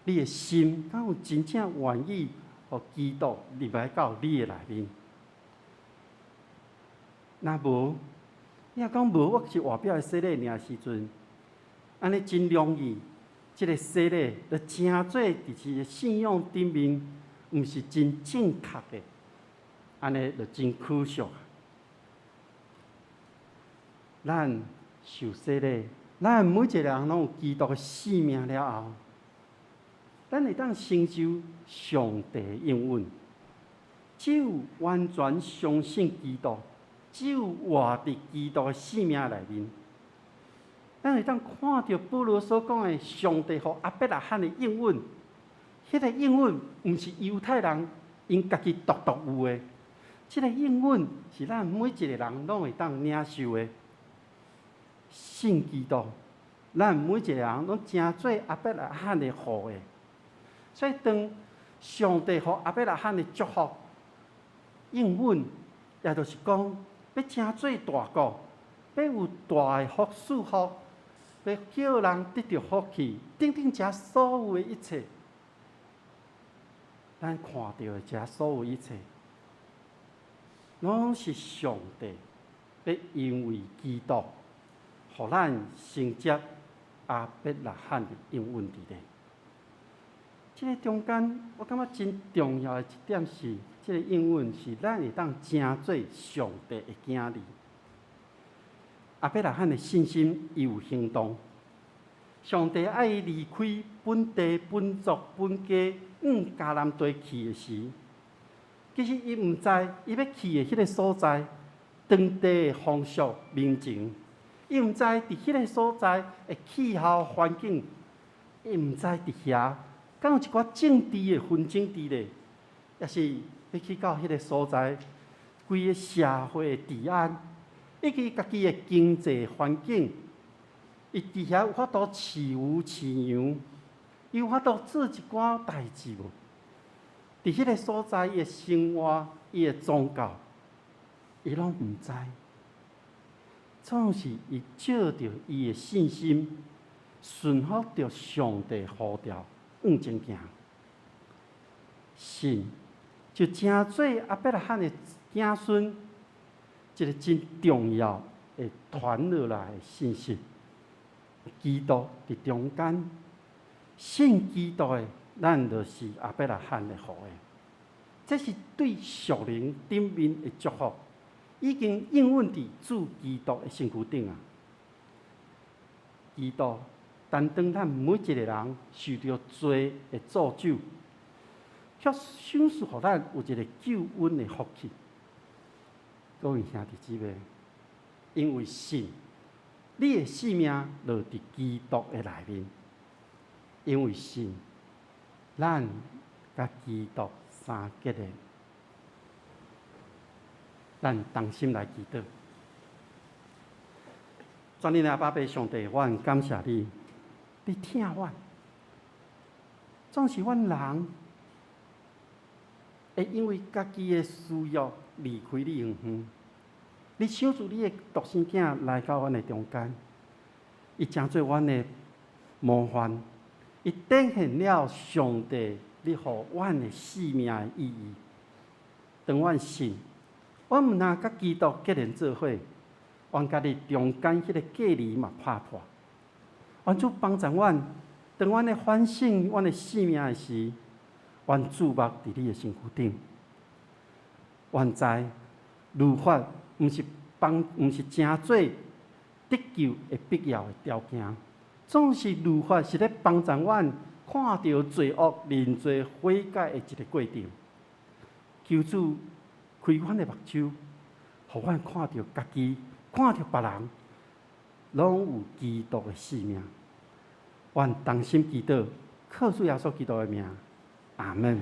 你的心敢有真正願意予基督入來到你的內面？若無，你若講無，我是外表的洗禮爾時陣，按呢真容易，這个洗禮就成做佇這个信仰頂面，毋是真正確的，按呢就真可惜。咱受洗礼，咱每一个人攏有基督的生命了後，咱會當成就上帝的應允。只有完全相信基督，只有活佇基督的生命內面，咱會當看著保羅所講的上帝予亞伯拉罕的應允。彼個應允毋是猶太人𪜶家己獨獨有的，這個應允是咱每一個人攏會當領受的。信基督，咱每一個人攏成做亞伯拉罕的後裔。所以當上帝予亞伯拉罕的祝福應允，也就是講，欲成做大國，欲有大的福賜福，欲叫人得著福氣，等等，這所有的一切，咱看著的這所有一切，攏是上帝欲因為基督，予咱承接亞伯拉罕的應允佇咧。這个中間，我感覺真重要的一點是，這个應允是咱會當成做上帝的囝兒。亞伯拉罕的信心，伊有行動。上帝愛伊離開本地、本族、本家，往迦南地去的時，其實伊毋知伊欲去的彼个所在，當地的風俗民情，伊毋知佇彼个所在的氣候環境，伊毋知佇遐敢有一寡政治的紛爭佇咧，抑是欲去到彼个所在，規个社會的治安，以及家己的經濟環境，伊佇遐有法度飼牛飼羊，伊有法度做一寡代誌無？佇彼个所在，伊的生活，伊的宗教，伊攏毋知。總是伊照著伊的信心，順服著上帝呼召往前行。信就成做亞伯拉罕的子孫一个真重要的傳落來的信息。基督佇中間，信基督的，咱就是亞伯拉罕的後裔。這是對屬靈頂面的祝福，已經應允佇主基督的身軀頂啊！基督擔當咱每一個人受著罪的詛咒，卻賞賜予咱有一個救恩的福氣。各位兄弟姊妹，因為信，你的性命落佇基督的內面。因為信，咱佮基督相結連，咱同心來祈禱。全能的阿爸父上帝，我很感謝你，你疼阮，總是阮人會因為家己的私欲離開你遠遠。你賞賜你的獨生囝來到阮的中間，伊成做阮的模範，伊展現了上帝你予阮的生命的意義。當阮信，阮毋但佮基督結連做伙，阮佮你中間彼个隔離嘛拍破。願主幫助阮，當阮咧反省阮的生命的時，阮注目佇你的身軀頂。阮知律法毋是幫，毋是成做得救的必要的條件，總是律法是咧幫助阮看著罪惡、認罪悔改的一個過程。求主開阮的目睭，予阮看著家己，看著別人，攏有基督的生命。阮同心祈禱，靠主耶穌基督的名，阿門。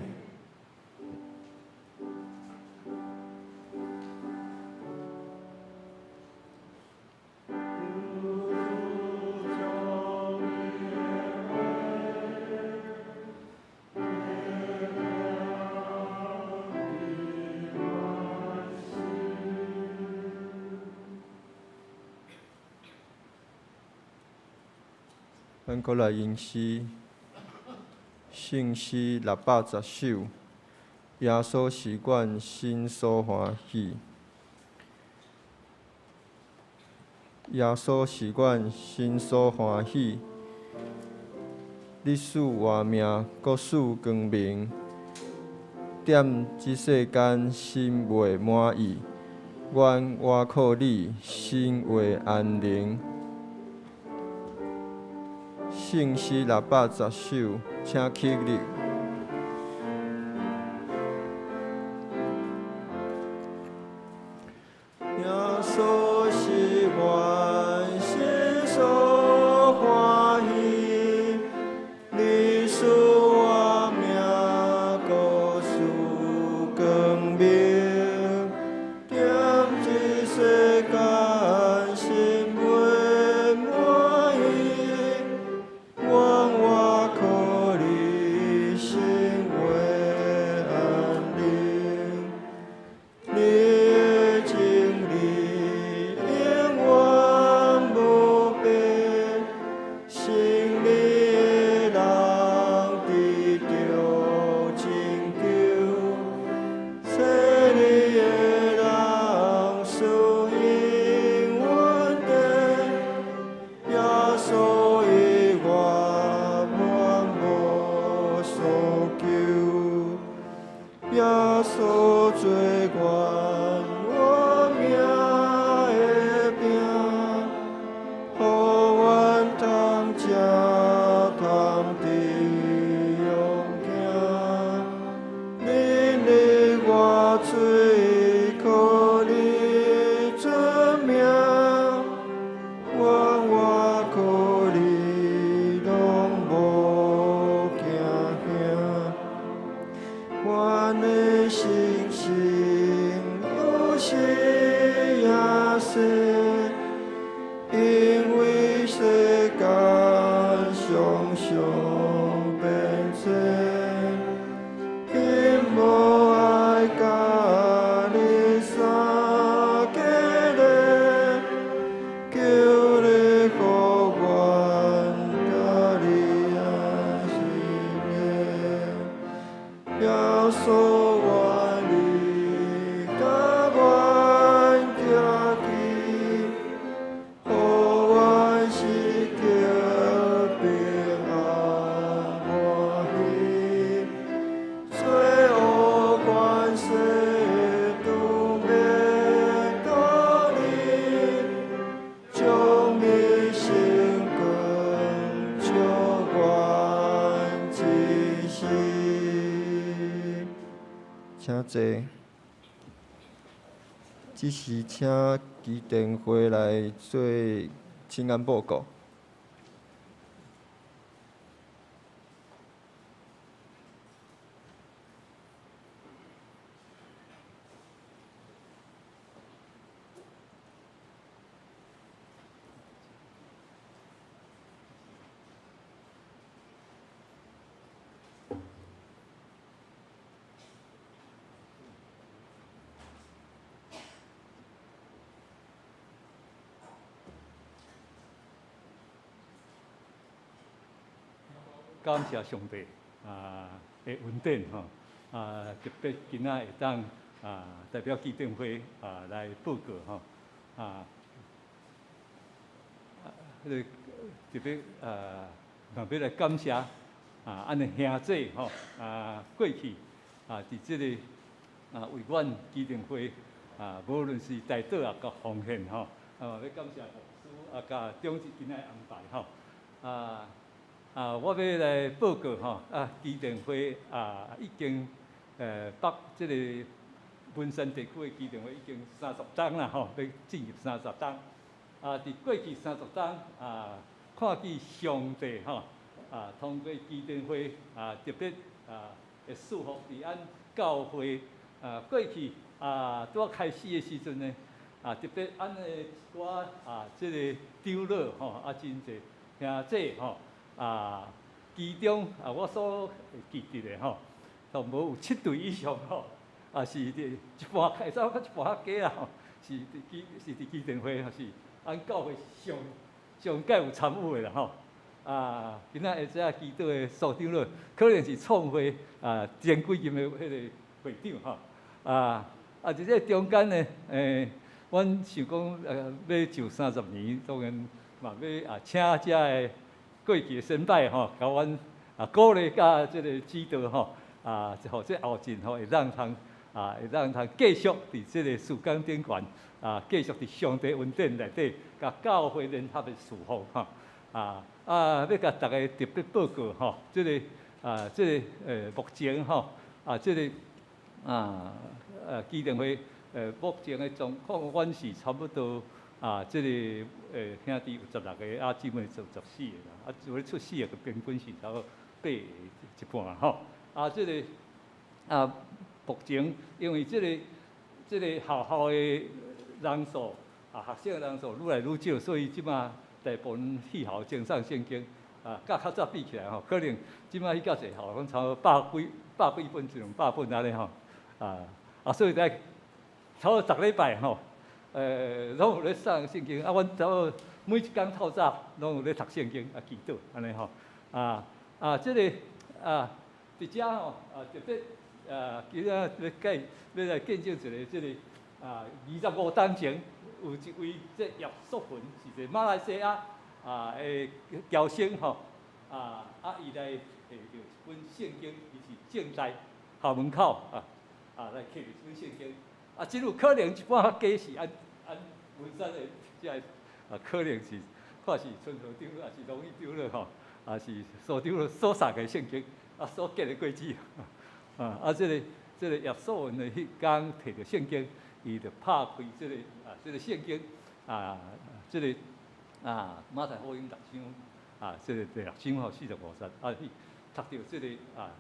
咱閣來吟詩，聖詩610首，耶穌是阮心所歡喜。耶穌是阮心所歡喜，你賜活命，閣賜光明，踮這世間心袂滿意，阮倚靠你，心會安寧。圣诗610首，请起立。耶稣是阮心所欢喜，你赐我命，阁赐光明，踮这世间心袂满意，愿我靠你心袂安宁，你的真理永远无变，信你的人得著拯救，找你的人赐予恩典，耶稣以外阮无所求，耶稣做阮活命的饼，予阮通食通得勇行。恁的我喙靠你尊名，愿我靠你拢无惊吓。阮的信心有时也细，因为世间常常变迁，希望爱佮你相结连，求你予阮佮你相连。耶稣，愿你佮阮行去，予阮时刻平安欢喜。罪恶权势都免倒离，将你心光照阮一生。请坐。这时请基甸会来做请安报告。感谢上帝的恩典吼，特别今仔会当代表基甸会来报告吼，彼个特别嘛欲来感谢按的兄弟吼，过去伫这个为阮基甸会无论是代祷佮奉献吼，嘛欲感谢牧师佮长执今仔的安排吼，我欲来报告吼，基甸会已经北这个文山地区的基甸会已经30冬啦吼，欲进入30冬。伫过去30冬看见上帝吼，通过基甸会特别会赐福伫咱教会过去拄仔开始的时阵呢，特别按的一寡这个长老吼，真济兄弟吼。其中我所会记得的吼，差不多有7对以上吼，是伫一半，会使讲一半较加啦吼，是伫基甸会，是按教会上上届有参与的啦吼。今仔下遮祈祷的苏长老，可能是创会前几任的彼个会长吼。伫这中间呢，阮想讲欲上30年，当然嘛欲请遮的过去的先辈吼，共阮鼓励佮这个指导吼，予这后进吼会当通继续伫这个事工顶悬继续伫上帝恩典内底，共教会联合的侍奉吼。啊，欲共逐家特別報告吼，這个啊，這个目前吼，啊，這个啊基電會目前的狀況，阮是差不多啊，這个兄弟有16個，啊姊妹就14個啦，啊，如果出四個，平均是差不多八個一半吼。啊，這个啊，目前因為這个學校的人數啊，學生的人數愈來愈少，所以這馬大部分去校鐘送聖經啊，佮較早比起來吼，可能這馬去較濟校，講差不多百幾本，一兩百本按呢吼，啊啊，所以在差不多逐禮拜吼，攏有咧送聖經，啊，阮差不多每一工透早攏有咧讀聖經啊，祈禱按呢吼，啊啊，這个啊，佇遮吼啊，特別啊，今仔欲介欲來見證一个這个啊，25冬前有一位這葉淑芬是一个馬來西亞啊的僑生吼，啊啊，伊來摕著一本聖經，伊是政大校門口啊啊來摕著一本聖經，啊，真有可能這本較假是按按文山的這個啊，可能是看是春和長，抑是榮譽長老吼，抑是蘇長老所送的聖經，啊，所結的果子，啊啊，這个葉淑芬的彼工摕著聖經，伊就拍開這个啊，這个聖經啊，這个啊馬太福音六章啊，這个第六章吼45節，啊，去讀著這个啊，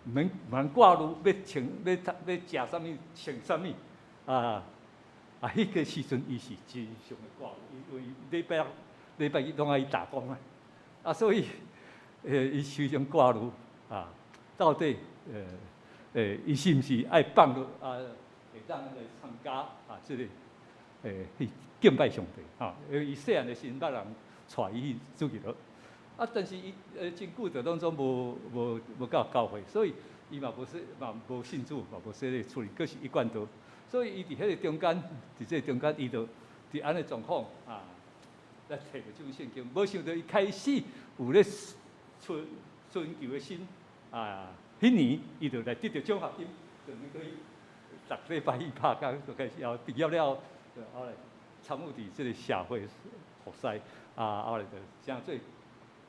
毋免毋通掛慮欲穿欲讀欲食啥物穿啥物啊啊！彼个時陣伊是真常的掛慮，因為禮拜六禮拜日攏愛去打工啊，啊，所以伊時常掛慮啊，到底伊是毋是愛放落啊？會當來參加啊，這个去敬拜上帝吼，因為伊細漢的時陣捌人帶伊去主日學，啊，但是伊真久就攏總無無無到教會，所以伊嘛無說嘛無信主，嘛無洗禮處理，閣是一貫道，所以伊佇彼个中間，佇這个中間，伊就佇按呢狀況啊，來摕著這本聖經，無想到伊開始有咧尋尋求的心啊，彼年伊就來得著獎學金，就能去逐禮拜去拍工，就開始後畢業了後，就後來參與佇這个社會服侍，啊，後來就成做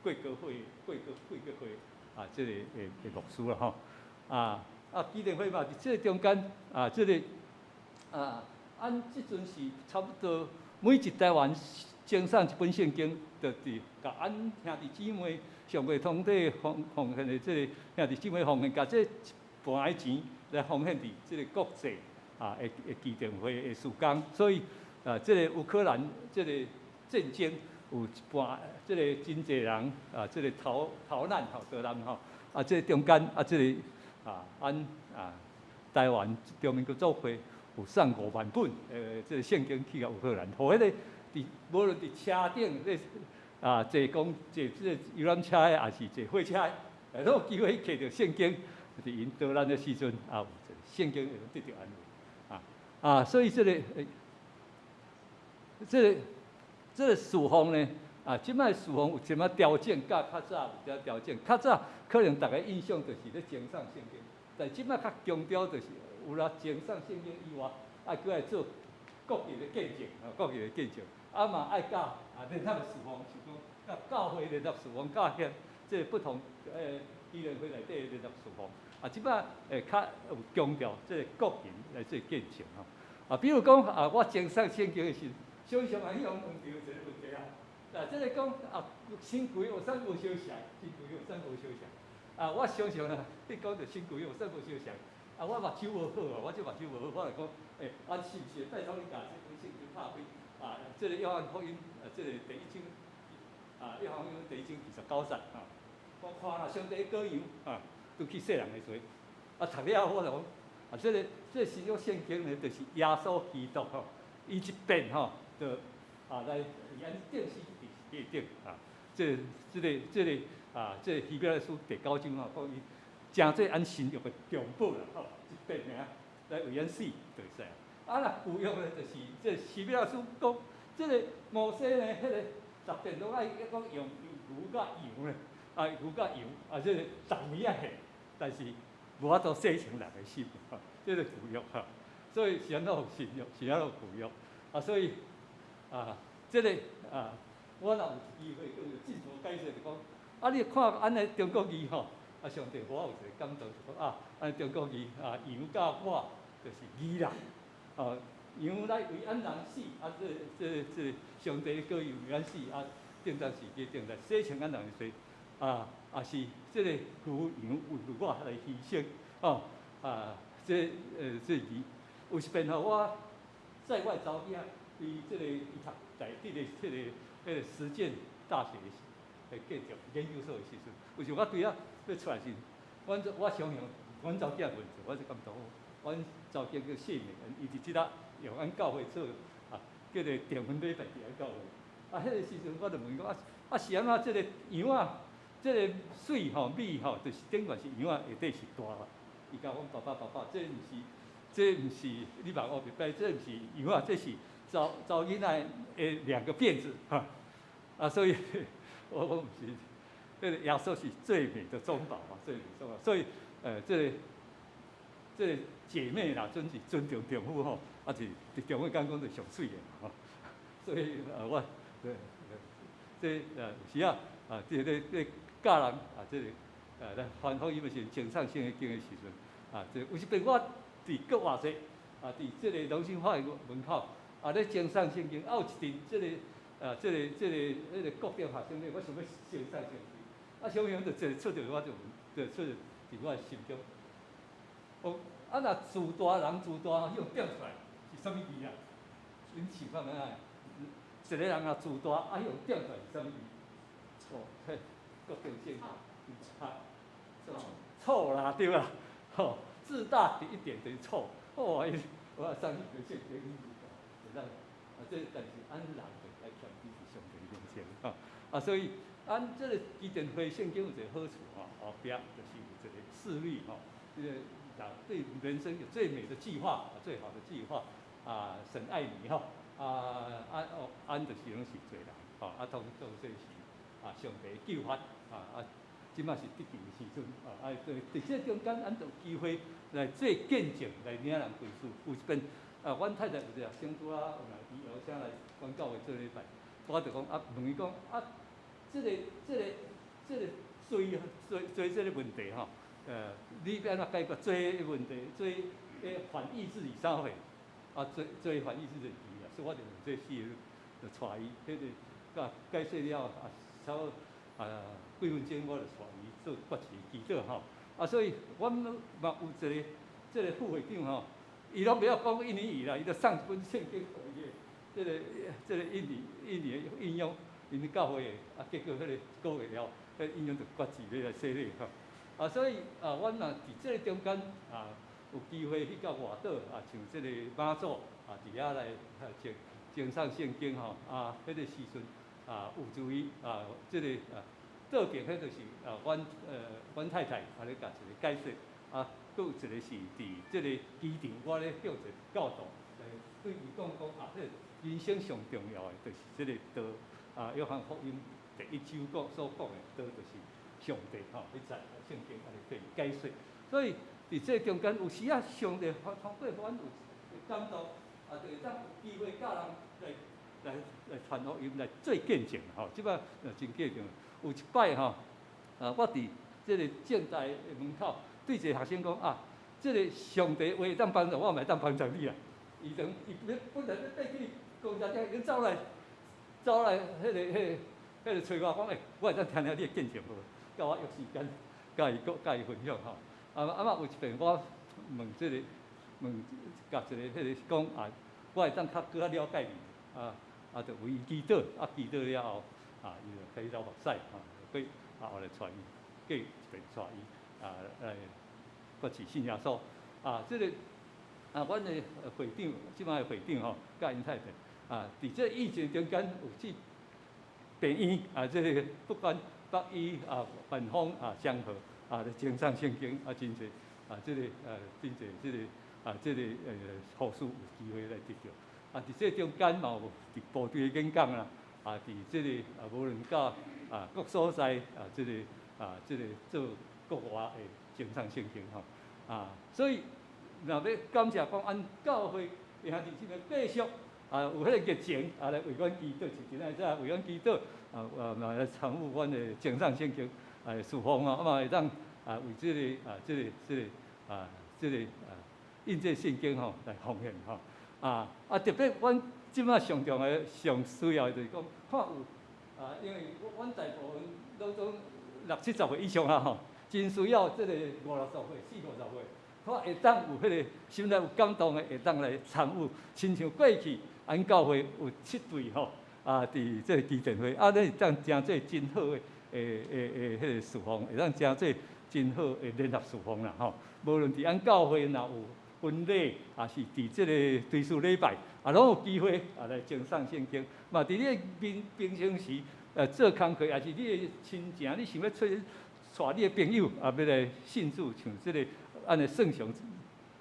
貴格會、貴格貴格會啊，這个的牧師啦吼，啊啊，基電會嘛，佇這个中間啊，這个啊，按這陣是差不多每一台灣鐘送一本聖經，就佇共按兄弟姊妹上月通底奉奉獻的這个兄弟姊妹奉獻，共這一半的錢來奉獻佇這个國際啊的的基電會的事工，所以啊，這個烏克蘭這個戰爭有一半，這個真濟人啊，這個逃逃難吼，逃難吼，啊，這個中間啊，這個啊，按啊台灣中民國祖會有送5萬本這個聖經去共烏克蘭，予彼个佇無論佇車頂咧啊坐公坐這個遊覽車的，抑是坐火車的，攏有機會摕著聖經，佇𪜶逃難的時陣啊，有一個聖經會當得著安慰啊啊，所以這個這個這個事奉呢，啊，這擺事奉有一寡調整，佮較早有寡調整。較早可能逐家印象就是咧鐘送聖經，但這擺較強調就是有啦鐘送聖經以外，愛閣愛做國語的見證，啊，國語的見證，啊嘛愛佮啊聯合事奉，是講佮教會聯合事奉，佮遐這個不同基電會內底的聯合事奉，啊，這擺會較有強調這個國語來做見證吼。啊，比如講啊，我鐘送聖經的時，常常嘛去予問著一个問題啊。啊，這个講啊，新規有啥無相像？新規有啥無相像？啊，我常常啊，去講著新規有啥無相像？啊，我目睭無好啊，我這目睭無好，我就講，欸，啊，是毋是拜託你共這本聖經拍開？啊，這个約翰福音啊，這个第一章，啊，約翰福音第一章29節啊，我看啦，上帝羔羊啊，除去世人的罪。啊，讀了後我就講，啊，這个這个新約聖經呢，就是耶穌基督吼，伊一變吼，就啊來為咱釘死佇十字架頂啊，這个這个這个啊，這个希伯來書第九章吼，講伊成做按新約的中保啦，吼，一變爾來為咱死就會使。啊，若舊約呢，就是這希伯來書講，這个摩西呢，彼个十殿攏愛講用牛佮羊呢，啊牛佮羊，啊這个逐年愛獻，但是無法度洗清人的心，吼，這个舊約吼，所以是按怎有新約，是按怎有舊約，啊，所以啊，這个啊，我若有機會，閣有進一步解釋，就講，啊，你看按呢中國字吼，啊，上帝予我有一個感動，就講啊，按呢中國字啊，羊佮我就是義啦，啊，羊來為按人死，啊，這上帝羔羊為按死，啊，頂當時機頂來洗清按人的罪，啊，也是這個牛羊為我來犧牲，哦，啊，這義有一遍吼，我載我的查某囝佇這個伊讀台佇這個實踐大學的繼續研究所的時陣，有時我對遐欲出來時，阮我相信阮查某囝問者，我就感動。阮查某囝叫謝美恩，伊佇這搭用阮教會做啊，叫做訂婚禮拜佇阮教會。啊，彼個時陣我就問伊講啊，啊是按怎這個羊仔，這個媠吼美吼，就是頂懸是羊仔下底是大啊。伊共我講爸爸爸爸，這毋是，這毋是你茫烏白，這毋是羊仔，這是查查囡仔的兩個辮子哈。啊，所以我毋是，這個耶穌是最美的中保嘛，最美中保。所以，這個姐妹啦，準是尊重丈夫吼，啊是佇丈夫講講就上媠的嘛吼。所以我對，這有時啊啊，這個咧教人啊，這個來傳福音的時陣，傳送聖經的時陣，啊，這有時陣我佇國外濟啊，佇這個龍興花園門口啊，咧傳送聖經，啊有一陣這個啊，這個國中學生咧，我想欲傳送聖經，啊，想想就一個出著我就就出著佇我的心中。哦，啊若自大人自大，彼種變出來是啥物字啊？恁想看覓啊？一個人若自大，啊，彼種變出來是啥物字？錯，嘿，國中正啊，錯啦，對啦，吼，自大的一點等於錯，哦，我上一個聖經會當，啊，這但是按人就愛謙卑佇上帝面前，吼，啊，所以按這個基甸會聖經有一個好處吼，後壁就是有一個示例吼，這個人對人生有最美的計劃，最好的計劃，啊，神愛你吼，啊啊哦，按就是攏是罪人，吼，啊，當當說是啊，上帝救法，啊啊，這馬是得救的時陣，啊啊，對，佇這中間，咱就有機會來做見證，來領人歸主。有一遍，啊，阮太太有一個學生拄仔有來，伊邀請來阮教會做禮拜，我就講啊，問伊講啊，這個罪罪罪這個問題吼，你欲按怎解決罪的問題？罪的反義字是啥貨？啊，罪罪反義字就是義啊，所以我就用這四個就帶伊，彼個共解釋了啊，差不多啊幾分鐘我就帶伊做決志祈禱吼。啊，所以阮嘛有一個這個副會長吼，伊攏袂曉講印尼語啦，伊就送一本聖經予伊個，這個印尼的應用，𪜶教會的，啊，結果彼個一個月了，彼個應用就決志欲來洗禮吼。啊，所以啊，阮若佇這個中間啊，有機會去到外島啊，像這個馬祖啊，佇遐來傳傳送聖經吼，啊，彼個時陣啊，有注意啊，這個啊，倒邊彼就是啊，阮太太啊咧共一個解釋，啊，閣有一個是佇這個機場，我咧向一個教導，來對伊講講啊，這個人生上重要的就是這個道啊，約翰福音第一章講所講的道就是上帝吼，彼節聖經按呢對伊解釋，所以佇這中間有時啊，上帝通過阮有感動，啊，就會當有機會教人來傳福音，來做見證吼。這擺真見證，有一擺吼，啊，我佇這個政大的門口對一個學生講啊，這個上帝話會當幫助我，嘛會當幫助你啊。伊當伊本來欲爬去公車頂，已經走來，彼個揣我講，欸，我會當聽聽你的見證無？佮我約時間，共伊講，共伊分享吼。啊啊嘛有一遍我問這個問共一個彼個講啊，我會當較閣較了解你啊啊，就為伊祈禱，啊祈禱了後啊，伊就開始流目屎吼，過啊後來帶伊過一遍帶伊啊來決志信耶穌啊，這個啊，阮的會長，這擺的會長吼，佮𪜶太太啊，佇這疫情中間有去病院啊，這個不管北醫啊、萬豐啊、雙和啊，咧傳送聖經啊，真濟啊，這個真濟這個啊，這個護士有機會來得著。啊，佇這中間嘛有佇部隊的演講啦，啊，佇這個啊，無論到啊各所在啊，這個啊，這個做國外的傳送聖經吼，啊，所以若欲感謝講，按教會兄弟姊妹繼續啊，有彼个热情啊來為阮祈禱，是今仔日為阮祈禱，啊啊嘛來參與阮的頌誦聖經啊事奉啊，啊嘛會當啊為這个啊這个這个啊這个啊印這聖經吼來奉獻吼。啊啊特別阮這擺上重要、上需要的就是講，看有啊，因為阮大部分攏總六七十歲以上啊吼，真需要這个五六十歲、四五十歲，看會當有彼个心內有感動的，會當來參與，親像過去阮教會有七隊吼，啊，佇這个基甸會，啊，咱會當成做真好的誒彼个事奉，會當成做真好的聯合事奉啦吼。無論佇阮教會若有婚禮，抑是佇這个追思禮拜，啊，攏有機會啊來頌誦聖經。嘛，佇你的平平常時，做工課，抑是你的親情，你想欲揣帶你的朋友啊，欲來信主，像這个按呢聖雄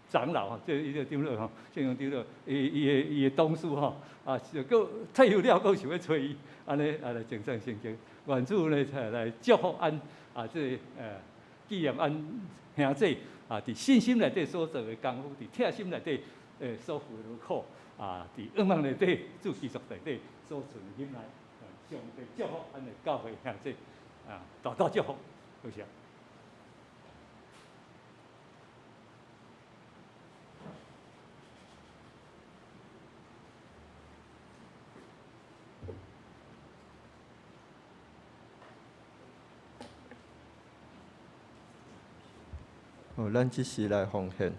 長老吼，這个伊個長老吼，聖雄長老，伊的董事吼，啊，就閣退休了，閣想欲揣伊，按呢啊來頌誦聖經。願主呢，才來祝福阮啊，這个紀念阮兄弟啊，佇信心內底所做的工夫，佇疼心內底所付的勞苦啊，佇願望內底主基督內底所存的忍耐，上帝祝福阮的教會兄弟啊，大大祝福，多謝。好，咱這時來奉獻。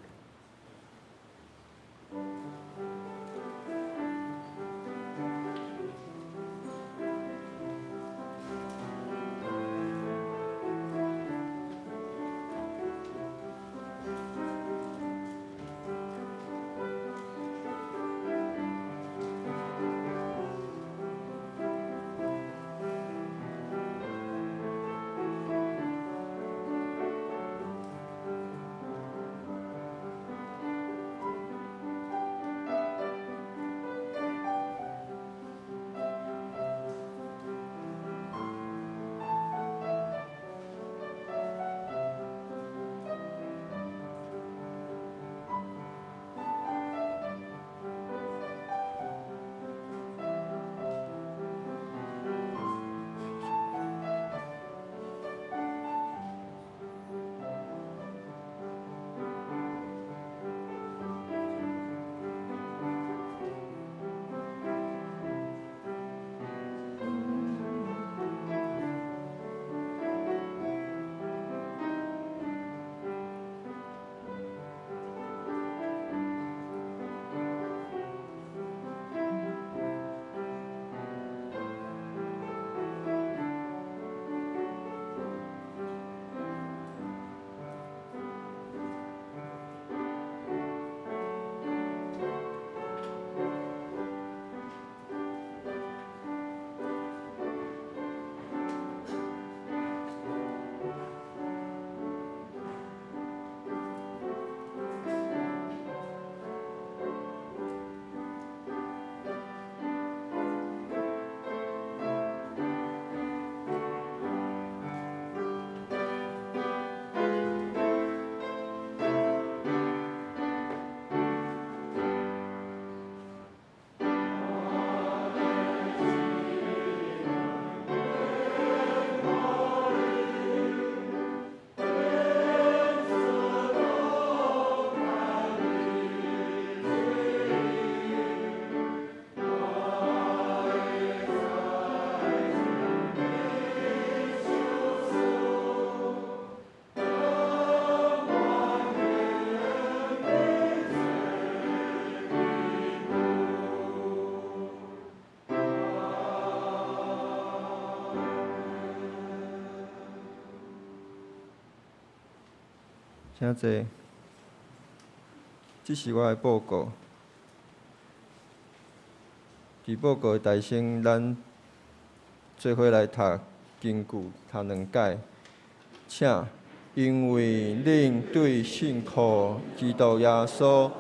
請坐。這是我的報告。佇報告的大先，咱做伙來讀經句，讀兩解。請，因為恁對信靠基督耶穌，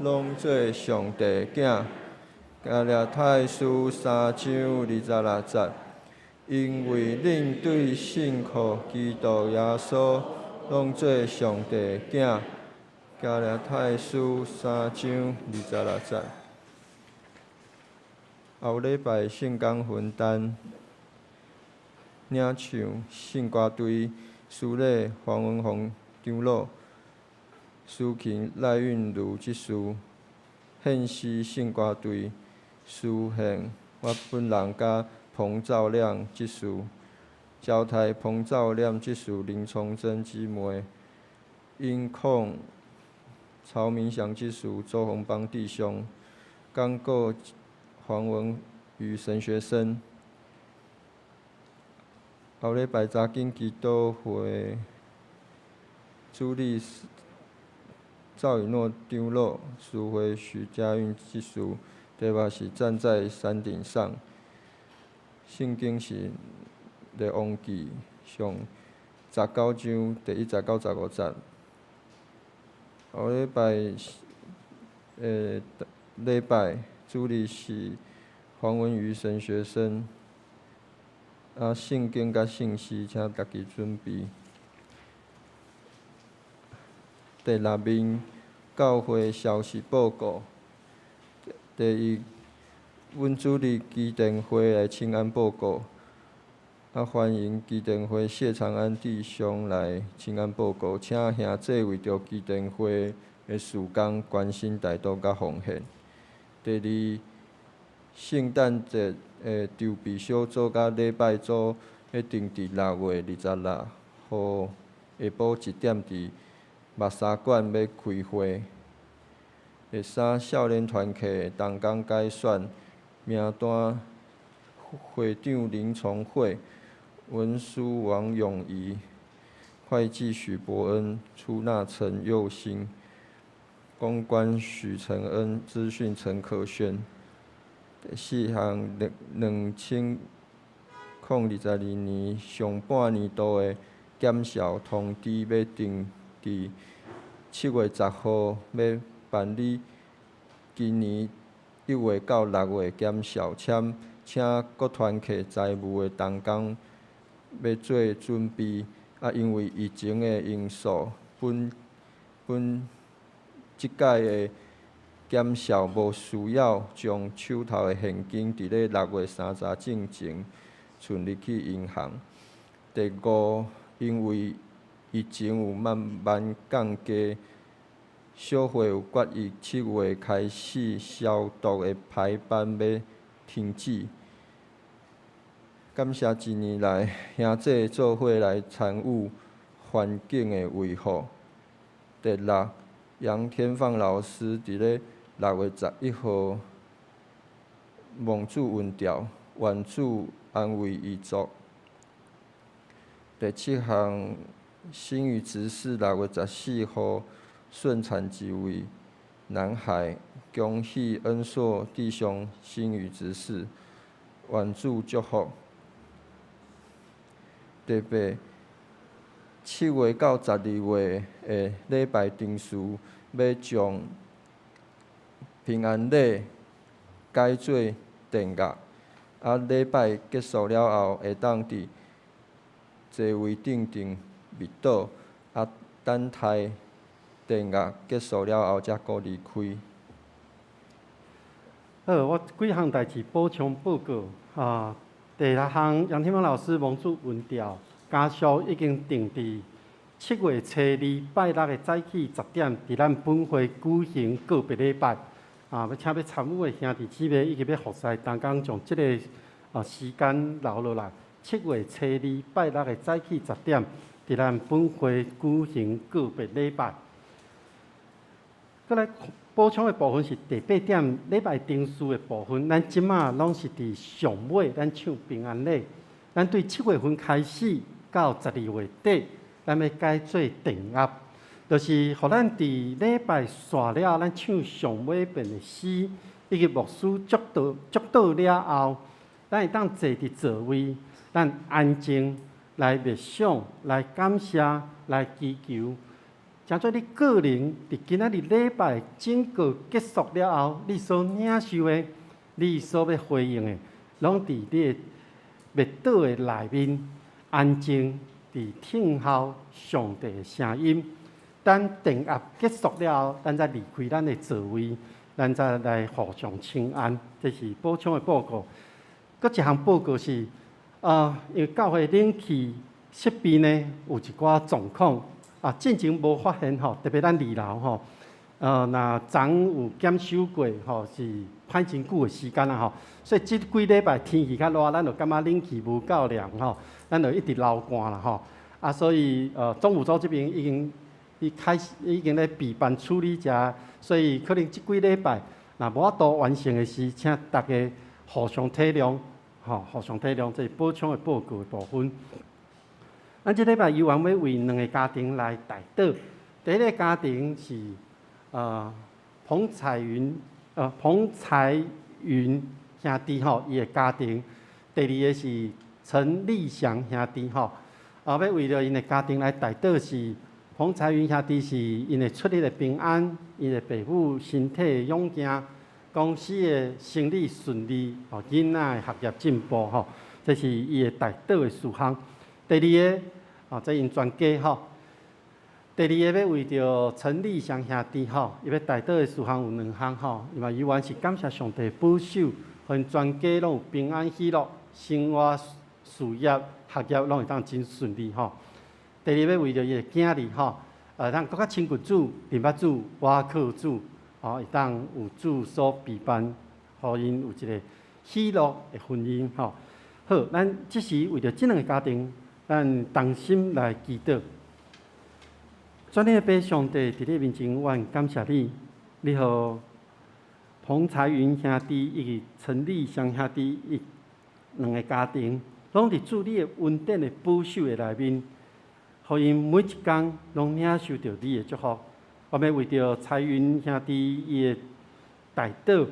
攏做上帝囝。加拉太書3章26節。因為恁對信靠基督耶穌，攏做上帝囝。加拉太書3章26節。后礼拜圣工分担，领唱圣歌队，司礼黄文宏长老，司琴赖韵如执事，献诗圣歌队，司献我本人佮彭兆亮执事，交代彭兆亮执事林崇珍姊妹，音控曹明祥执事周鸿邦弟兄，讲告黄文宇神学生。后礼拜查经祈祷会，主理赵以诺长老，司会许家韵执事，题目是站在山顶上。圣经是列王纪上19章第1节到15节。后礼拜礼拜主理是黄文瑜神学生。啊，圣经佮圣诗，请家己准备。第六面教会消息报告。第一，阮主理基甸会来请安报告。啊，欢迎基甸会谢长安弟兄来请安报告，请兄弟为著基甸会的事工关心代祷佮奉献。第二，圣诞节的筹备小组佮礼拜组，欲定伫6月26号下晡1点伫木沙馆欲开会。第三，少年团契同工改选名单，会长林崇惠，文书王永仪，会计许伯恩，出纳陈佑兴，公关许承恩，资讯陈可轩。第四项，2022年上半年度的检校通知欲定伫7月10号欲办理今年1月到6月检校，请各团契财务的同工欲做准备。啊，因为疫情的因素，本本这届的检校无需要将手头的现金伫咧6月30进前存入去银行。第五，因为疫情有慢慢降低，小会有决议7月开始消毒的排班欲停止。感谢一年来兄弟做伙来参与环境的维护。第六，杨天放老师伫咧6月11号蒙主恩召，愿主安慰遗族。第七项，新宇执事6月14号顺产一位男孩，恭喜恩硕弟兄新宇执事，愿主祝福。第八，7月到12月的礼拜程序，欲将平安礼改做奠乐，啊，礼拜结束了后，会当伫座位顶顶默祷，啊，等待奠乐结束了后才阁离开。好，我几项代志补充报告啊。第六项，杨天芳老师蒙主恩召，家属已经定伫7月初2拜六的早起10点，伫咱本会举行告别礼拜。啊，欲请欲参与的兄弟姊妹以及欲服侍同工，将这个时间留落来。七月初二拜六的早起十点，伫咱本会举行告别礼拜。阁来补充的部分是第八点，礼拜程序的部分，咱这马拢是伫上尾，咱唱平安礼。咱对7月份开始到12月底，咱欲改做奠乐，就是予咱伫礼拜煞了，咱唱上尾遍的诗，以及牧师祝祷祝祷了后，咱会当坐伫座位，咱安静来默想、来感谢、来祈求。成做你个人伫今仔日礼拜整个结束了后，你所领受的、你所欲回应的，拢伫你的默祷的内面，安静伫听候上帝的声音。等奠乐结束了后，咱再离开咱的座位，咱再來互相請安。這是補充的報告。閣一項報告是，因為教會冷氣設備呢有一寡狀況，啊，進前無發現吼，特別咱二樓吼，若昨有檢修過吼，是歹真久的時間啦吼，所以這幾禮拜天氣較熱，咱就感覺冷氣無夠涼吼，咱就一直流汗啦吼，啊，所以總務組這邊已經伊開始已經咧備辦處理遮，所以可能這幾禮拜若無法度完成的時，請大家互相體諒，吼，互相體諒，這是補充的報告的部分。咱這禮拜猶原欲為兩个家庭來代禱。第一个家庭是彭彩雲兄弟吼，伊的家庭。第二个是陳立祥兄弟吼，啊，欲為著𪜶的家庭來代禱是彭彩雲兄弟是𪜶的出入的平安，𪜶的爸母身體的勇健，公司的生理順利，吼，囡仔的學業進步吼，這是伊的代禱的事項。第二个，哦，這𪜶全家吼。第二个欲為著陳立祥兄弟吼，伊欲代禱的事項有兩項吼，伊嘛猶原是感謝上帝保守，予𪜶全家攏有平安喜樂，生活、事業、學業攏會當真順利吼。第二欲為著伊的囝兒吼，當閣較親近主、認捌主、倚靠主，吼，會當有主所備辦，予𪜶有一个喜樂的婚姻吼。好，咱這時為著這兩个家庭，咱同心來祈禱。全能的父上帝，佇你面前，阮感謝你，你予彭彩雲兄弟以及陳立祥兄弟伊兩个家庭，攏佇主你的恩典的保守的內面，予𪜶每一工攏領受著你的祝福。我欲為著彩雲兄弟伊的代禱，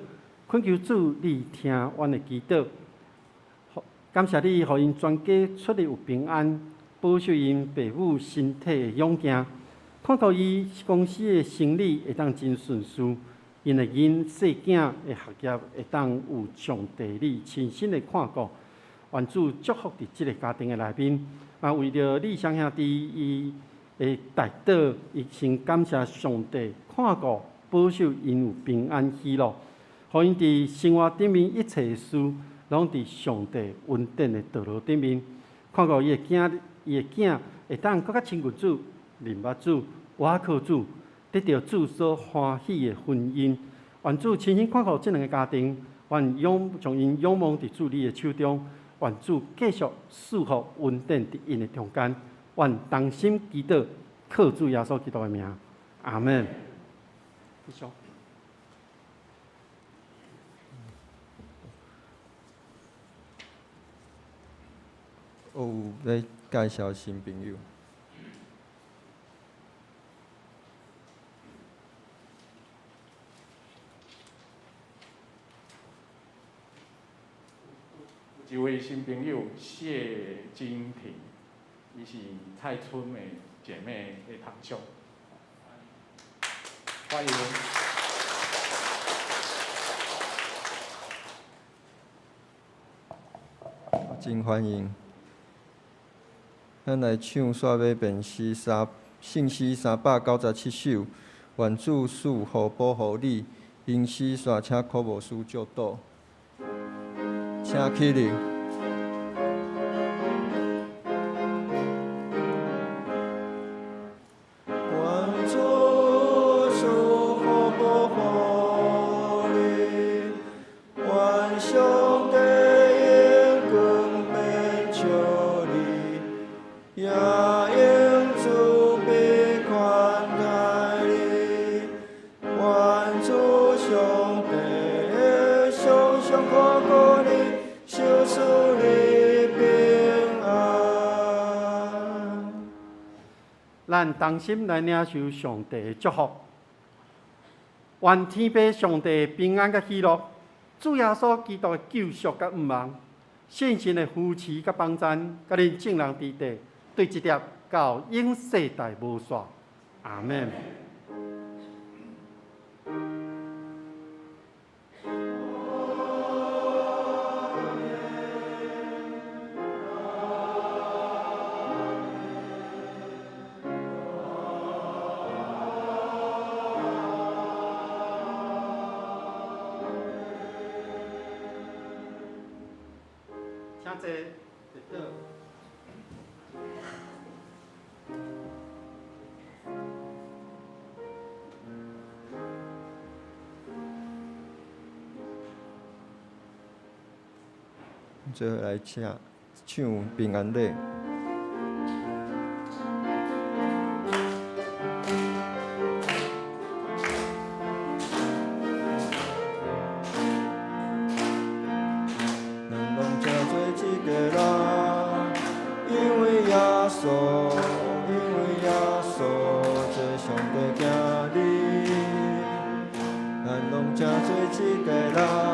懇求主你聽阮的祈禱。感謝你，予𪜶全家出入有平安，保守𪜶爸母身體的勇健，看顧伊公司的生理會當真順遂，𪜶的囡細囝的學業會當有上帝你親身的看顧，願主祝福佇這个家庭的內面。啊，為著立祥兄弟伊的代禱，伊先感謝上帝看顧保守𪜶有平安喜樂，予𪜶佇生活頂面一切事，攏佇上帝恩典的道路頂面，看顧伊的囝，伊的囝會當閣較親近主、認捌主、倚靠主，得著主所歡喜的婚姻。願主親身看顧這兩个家庭，願仰將𪜶仰望佇主你的手中，願主繼續賜福恩典佇𪜶的中間。願同心祈禱，靠主耶穌基督的名，阿們。繼續。有咧介紹新朋友。有一位新朋友謝金婷，伊是蔡春美姐妹的堂兄，歡迎。真歡迎。咱來唱煞尾便是三聖詩397首，願主賜福保護你，英詩煞請柯牧師祝禱，請起立。咱同心來領受上帝的祝福，願天父上帝平安佮喜樂，主耶穌基督的救贖佮向望，聖神的扶持佮幫贊，佮恁眾人佇地，對這粒到永世代無煞。阿們。請坐。最後來請唱平安禮。咱攏誠濟一个人，因為耶穌，因為耶穌做上帝囝兒。咱攏誠濟一個人。